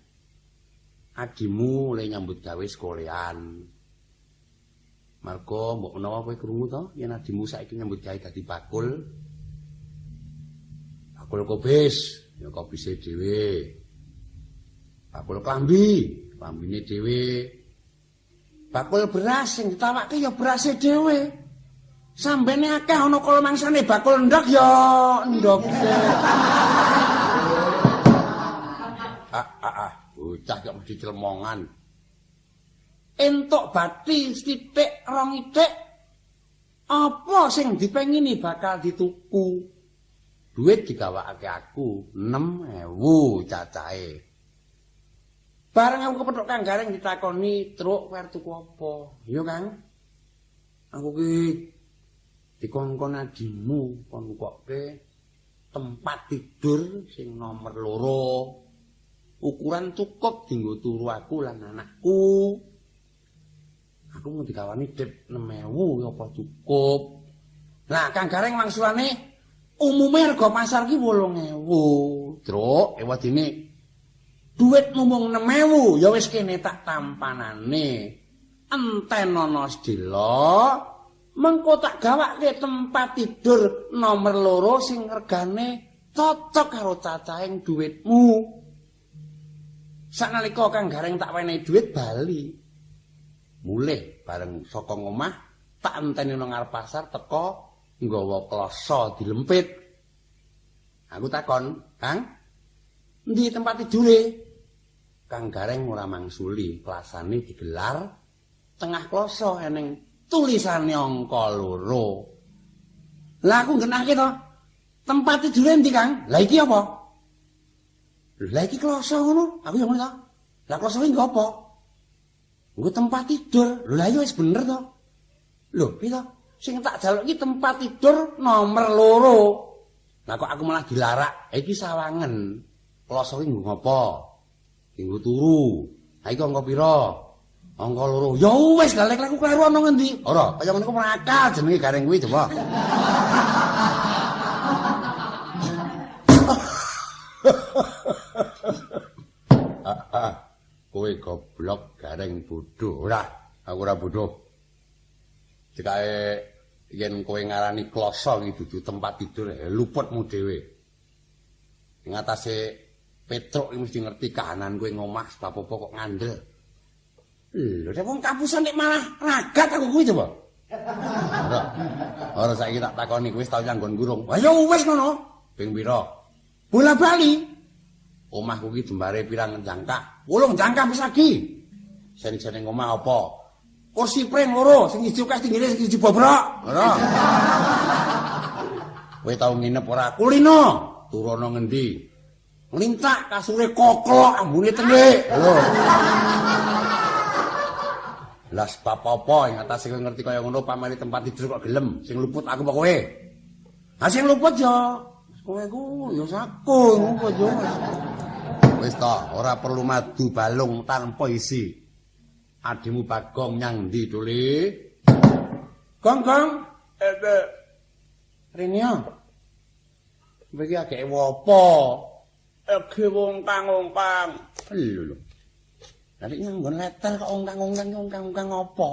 Adimu le nyambut gawe sekolehan. Marga mbok menawa kowe krungu to yen adimu saiki nyambut gawe dadi bakul. Bakul kobis, ya kobise dhewe. Bakul klambi, klambine dhewe. Bakul beras sing ditawake ya berase dhewe. Sambene akeh ana kala mangsane bakul ndhog ya ndhoge. Bocah kok mesti clemongan. Entuk bathi sithik rong ithik apa sing dipengini bakal dituku. Duit digawakake aku 6.000 cacahe. Bareng aku kepethuk Kang Gareng ditakoni, "Truk, kowe arep tuku apa?" "Iya, Kang. Aku ki dikongkon adimu kon nukokke tempat tidur sing nomor 2. Ukuran cukup dienggo turu aku lan anakku. Aku mau digawani dep 6.000 ya apa cukup." Lah Kang Gareng wangsulane umume rega pasar ki 8.000. Truk, ewadene duit mung 6.000 ya wis kene tak tampanane. Entenono sedhela, mengko tak gawake tempat tidur nomor 2 sing regane Cocok karo cacahing dhuwitmu. Saknalika Kang Gareng tak wenehi dhuwit bali. Mulih bareng saka ngomah tak enteni nang ngarep pasar teko nggawa kloso dilempit. Aku takon, "Kang, endi tempat tidure?" Kang Gareng ora mangsuli, klasane digelar tengah kloso eneng tulisane angka 2. Lah aku nggenahke to. Tempat tidure endi, Kang? Lah iki apa? Lah iki kloso ngono. Aku yo ngono to. Lah kloso iki nggo apa? Nggo tempat tidur. Lho lah iya wis bener to. Lho, piye to? Sing tak jaluk iki tempat tidur nomor 2. Lah kok aku malah dilarak. Iki sawangen. Kloso iki nggo ngapa? Nggo turu. Ha iki angka pira? Angka 2. Ya wis, lah lek aku kleru ana ngendi? Ora, kaya ngene ku nakal jenenge Gareng kuwi coba. Kowe goblok Gareng bodho. Ora, aku ora bodho. Cekae yen kowe ngarani kloso iki dudu tempat tidur, luputmu dhewe. Ing atase Petruk iki mesti ngerti kahanan kowe ngomah sebab apa kok ngandel. Lho, nek wong kapusan nek malah ragat aku kuwi coba. Ora. Ora saiki tak takoni kowe wis tau nyanggon kurung. Ha ya wis ngono. Ping pira? Bola-bali. Omahku iki jembare pirang jangkah? 8 jangkah wis lagi. Sing-sing omah apa? Kursi pring loro, sing siji akeh tinggine, sing siji bobrok. Ora. Kowe tau nginep ora? Kulino. Turono ngendi? Nglintak kasure koklok ambune tenik. Lho. Lah sebab apa ing atase kowe ngerti kaya ngono pameri tempat tidur kok gelem? Sing luput aku apa kowe? Ha sing luput ya kowe ku ya saku luput ya. Wis to, ora perlu madu balung tanpa isi. Adimu Bagong nyang ndi, Duli? Gong, Gong. Rene ya. Kowe iki ageke apa? Ege wongkang-wongkang. Lho lho. Lah nek nganggon leter kok ongkang-ongkang ongkang-ongkang apa?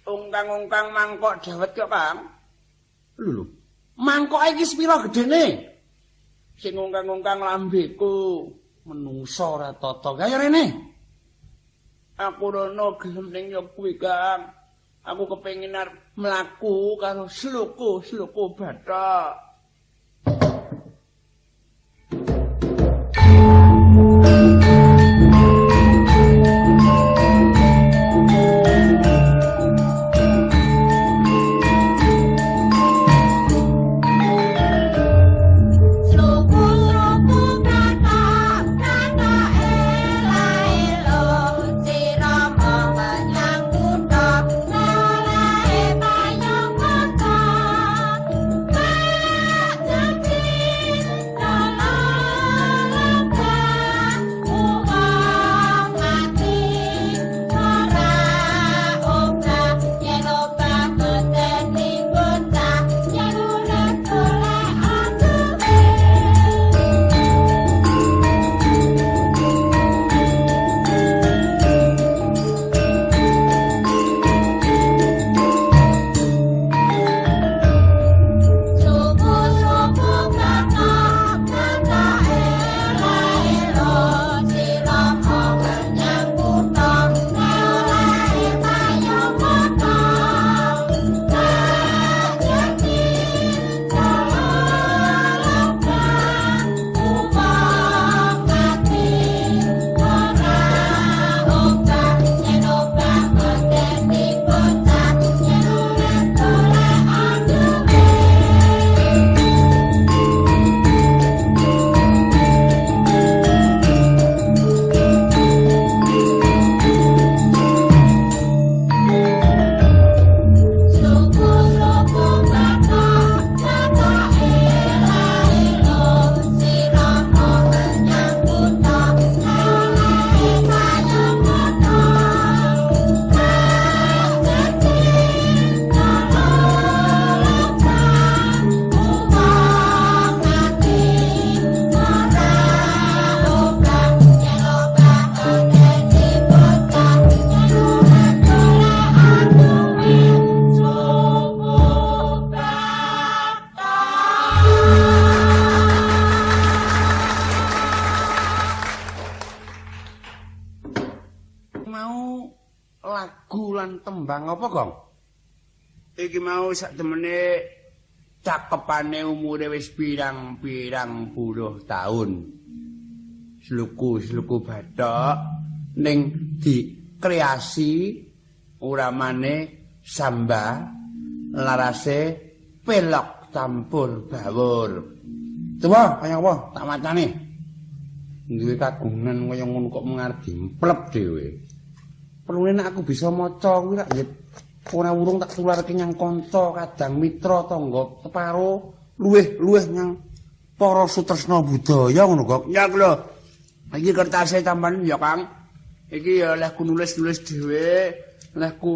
Ongkang-ongkang mangkok dawet kok, Kang. Lho lho. Mangkoke iki sepira gedene? Sing ongkang-ongkang lambeku. Menungso ora tata. Kaya rene. Aku rono gelem ning yo kuwi, Kang. Aku kepengin arep mlaku karo sluku-sluku bathok. Pak Tembang apa, Gong? Iki mau sak temene cakepane umure wis pirang-pirang puluh taun. Sluku-sluku bathok ning dikreasi uramane samba larase pelok campur bawur. Coba kaya apa tak macane. Duwe kagungan kaya ngono kok mengarep dimplep dhewe. Perlune nek aku bisa maca kuwi rak ya ora urung tak tularke nyang kanca, kadang mitra, tangga, teparo, luwih-luwih nyang para sutresna budaya ngono kok. Ya lho. Iki kertase tambahan ya, Kang. Iki ya lehku nulis-nulis dhewe, lehku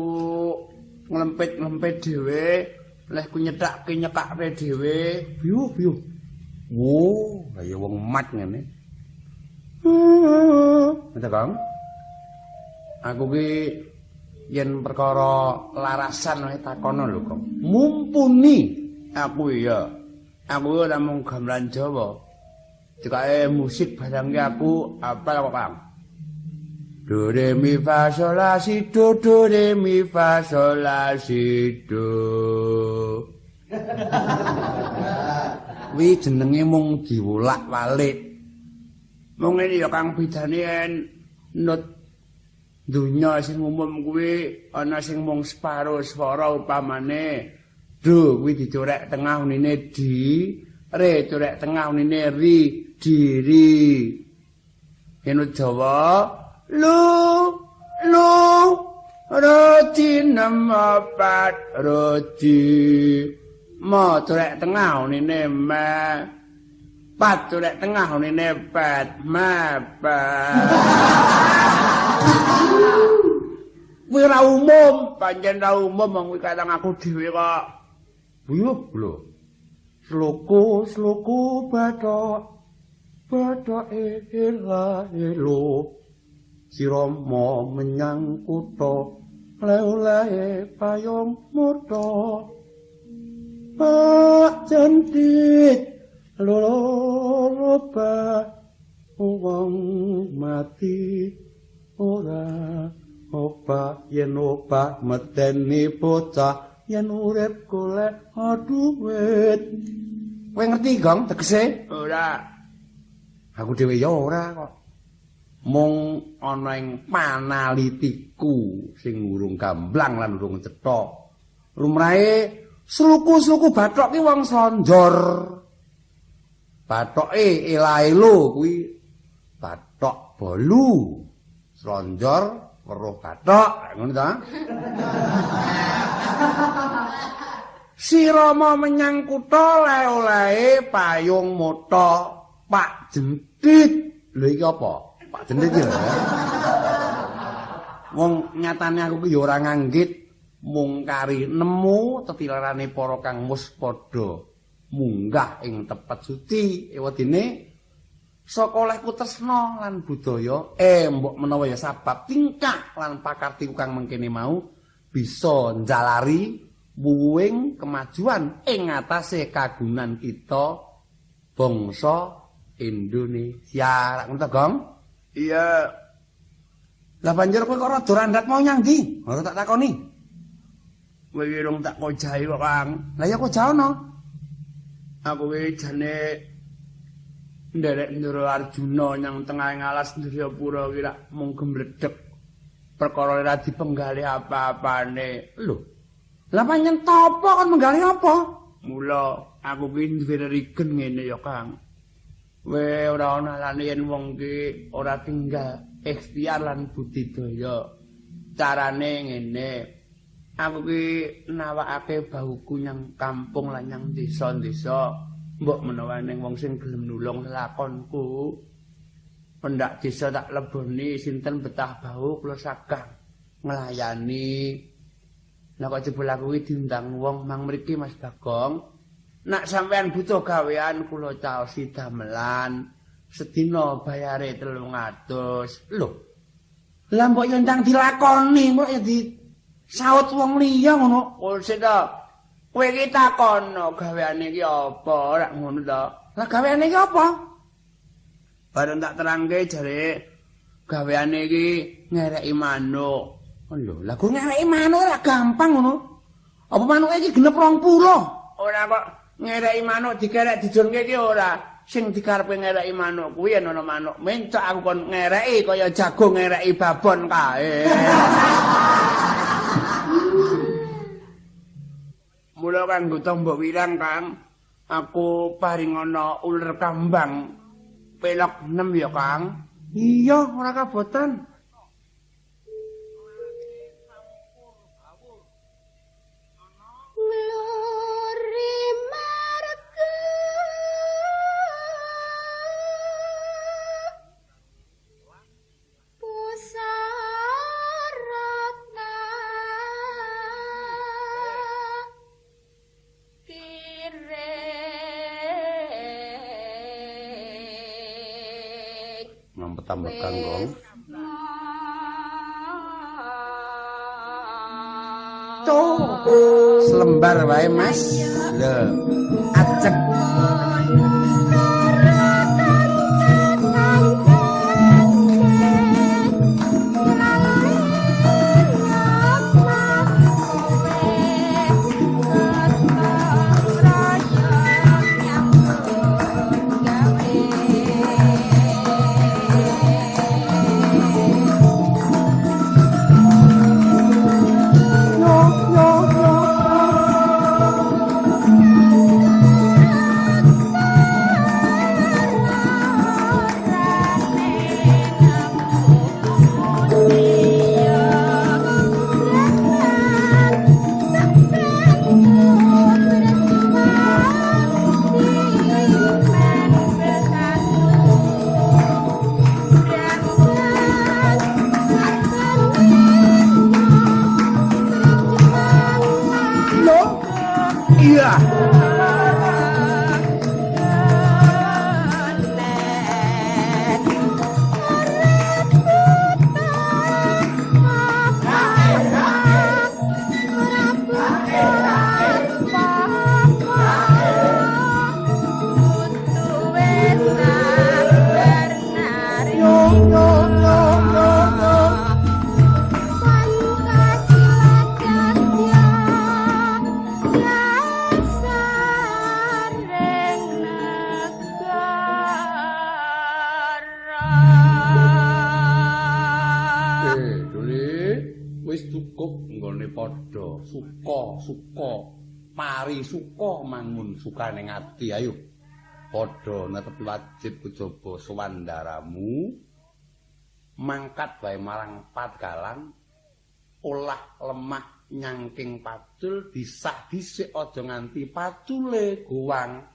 nglempit-nglempit dhewe, lehku nyethake-nyekake dhewe. Biyuh, biyuh. Wo, lah ya wong mat ngene. Ngono, Kang. Aku ki yen perkara larasan wae takono lho, Kang. Mumpuni aku iya. Aku ora mung gamelan Jawa. Dikae musik barang ki aku apal kok, Kang. Do re mi fa sol la si do do re mi fa sol la si do. Kuwi jenenge mung diwolak-walik. Mung ngene ya Kang, bedane yen nut donya sing umum kuwi ana sing mung separo swara upamane do kuwi dicorek tengah unine di, re corek tengah unine ri, diri. Yen Jawa lu lu roti nem-opat roti, ma corek tengah unine me, pat corek tengah unine pet, mepet. Kuwi ora umum, pancen ora umum wong kuwi kadang aku dhewe kok. Buyuh lho. Sluku-sluku bathok, bathoke ela elo. Sirama menyang kutha, lewlae payung mutha. Pak Jentit loro ba wong mati ora obah yen obah medeni bocah yen urip golek duit. Kowe ngerti, Gong, tegese? Ora. Aku dhewe ya ora kok. Mung ana ing panalitiku sing urung gamblang lan urung cetha. Lumrahe sluku-sluku bathok ki wong slonjor. Bathoke ela-elo kuwi bathok bolu. Slonjor weruh bathok, ngono ta? Sirama menyang kutha leh-olehe payung mutha Pak Jentit. Lho iki apa? Pak Jentit iki lho. Wong nyatane aku ki ya ora nganggit mung kari nemu tetilarane para kang mus padha munggah ing tepet suci. Ewadene saka olehku tresna lan budaya, mbok menawa ya sabab tingkah lan pakarti kang mengkene mau bisa njalari wuwuhing kemajuan ing ngatasé kagunan kita bangsa Indonesia. Rak ngono ta, Gong? Iya. Lah banjur kowe kok rada randhat mau nyang ndi? Ora tak takoni. Kowe urung tak kojahi kok, Kang. Lah ya kojaono. Aku iki jane nderek Ndara Arjuna nyang tengahing alas Ndrapura iki rak mung gemledhek perkara ora dipenggalih apa-apane. Lho. Lah pancen topo kon menggalih apa? Mula aku ki duwe rerigen ngene ya, Kang. We ora ana alane yen wong ki ora tinggal ikhtiar lan budidaya. Carane ngene. Aku ki nawakake bahuku nyang kampung lan nyang desa-desa. Mbok menawa ning wong sing gelem nulung lakonku. Pendak desa tak leboni sinten betah bahu kula sagah nglayani. Lah kok jebul aku iki diundang wong mang mriki Mas Bagong. Nak sampean butuh gawean kula caosi damelan. Sedina bayare 300. Lho. Lah mbok yo ndang dilakoni, mbok yo disaut wong liya ngono. Sik to. Kowe iki takono gaweane iki apa, rak ngono to. Lah gaweane iki apa? Bareng tak terangke jare gaweane iki ngereki manuk. Lho, lah gur ngereki manuk ora gampang ngono. Apa manuke iki genep 20? Ora kok ngereki manuk dikerek dijunke iki ora. Sing dikarepe ngereki manuk kuwi yen ana manuk mencok aku kon ngereki kaya jago ngereki babon kae. Mula kanggo tombo wirang, Kang, aku paringana uler kambang pelok 6 ya, Kang. Iya, ora kabotan. Nglori marga pusarata kiring Mampet tambah kanggong. Selembar wae, Mas. Lho, acek. Iya. Wis cukup nggone padha suka suka mari suka mangun sukane ati. Ayo padha netepi wajib kejaba sewandaramu, mangkat wae marang padgalan, olah lemah nyangking pacul, disah dhisik aja nganti pacule gowang.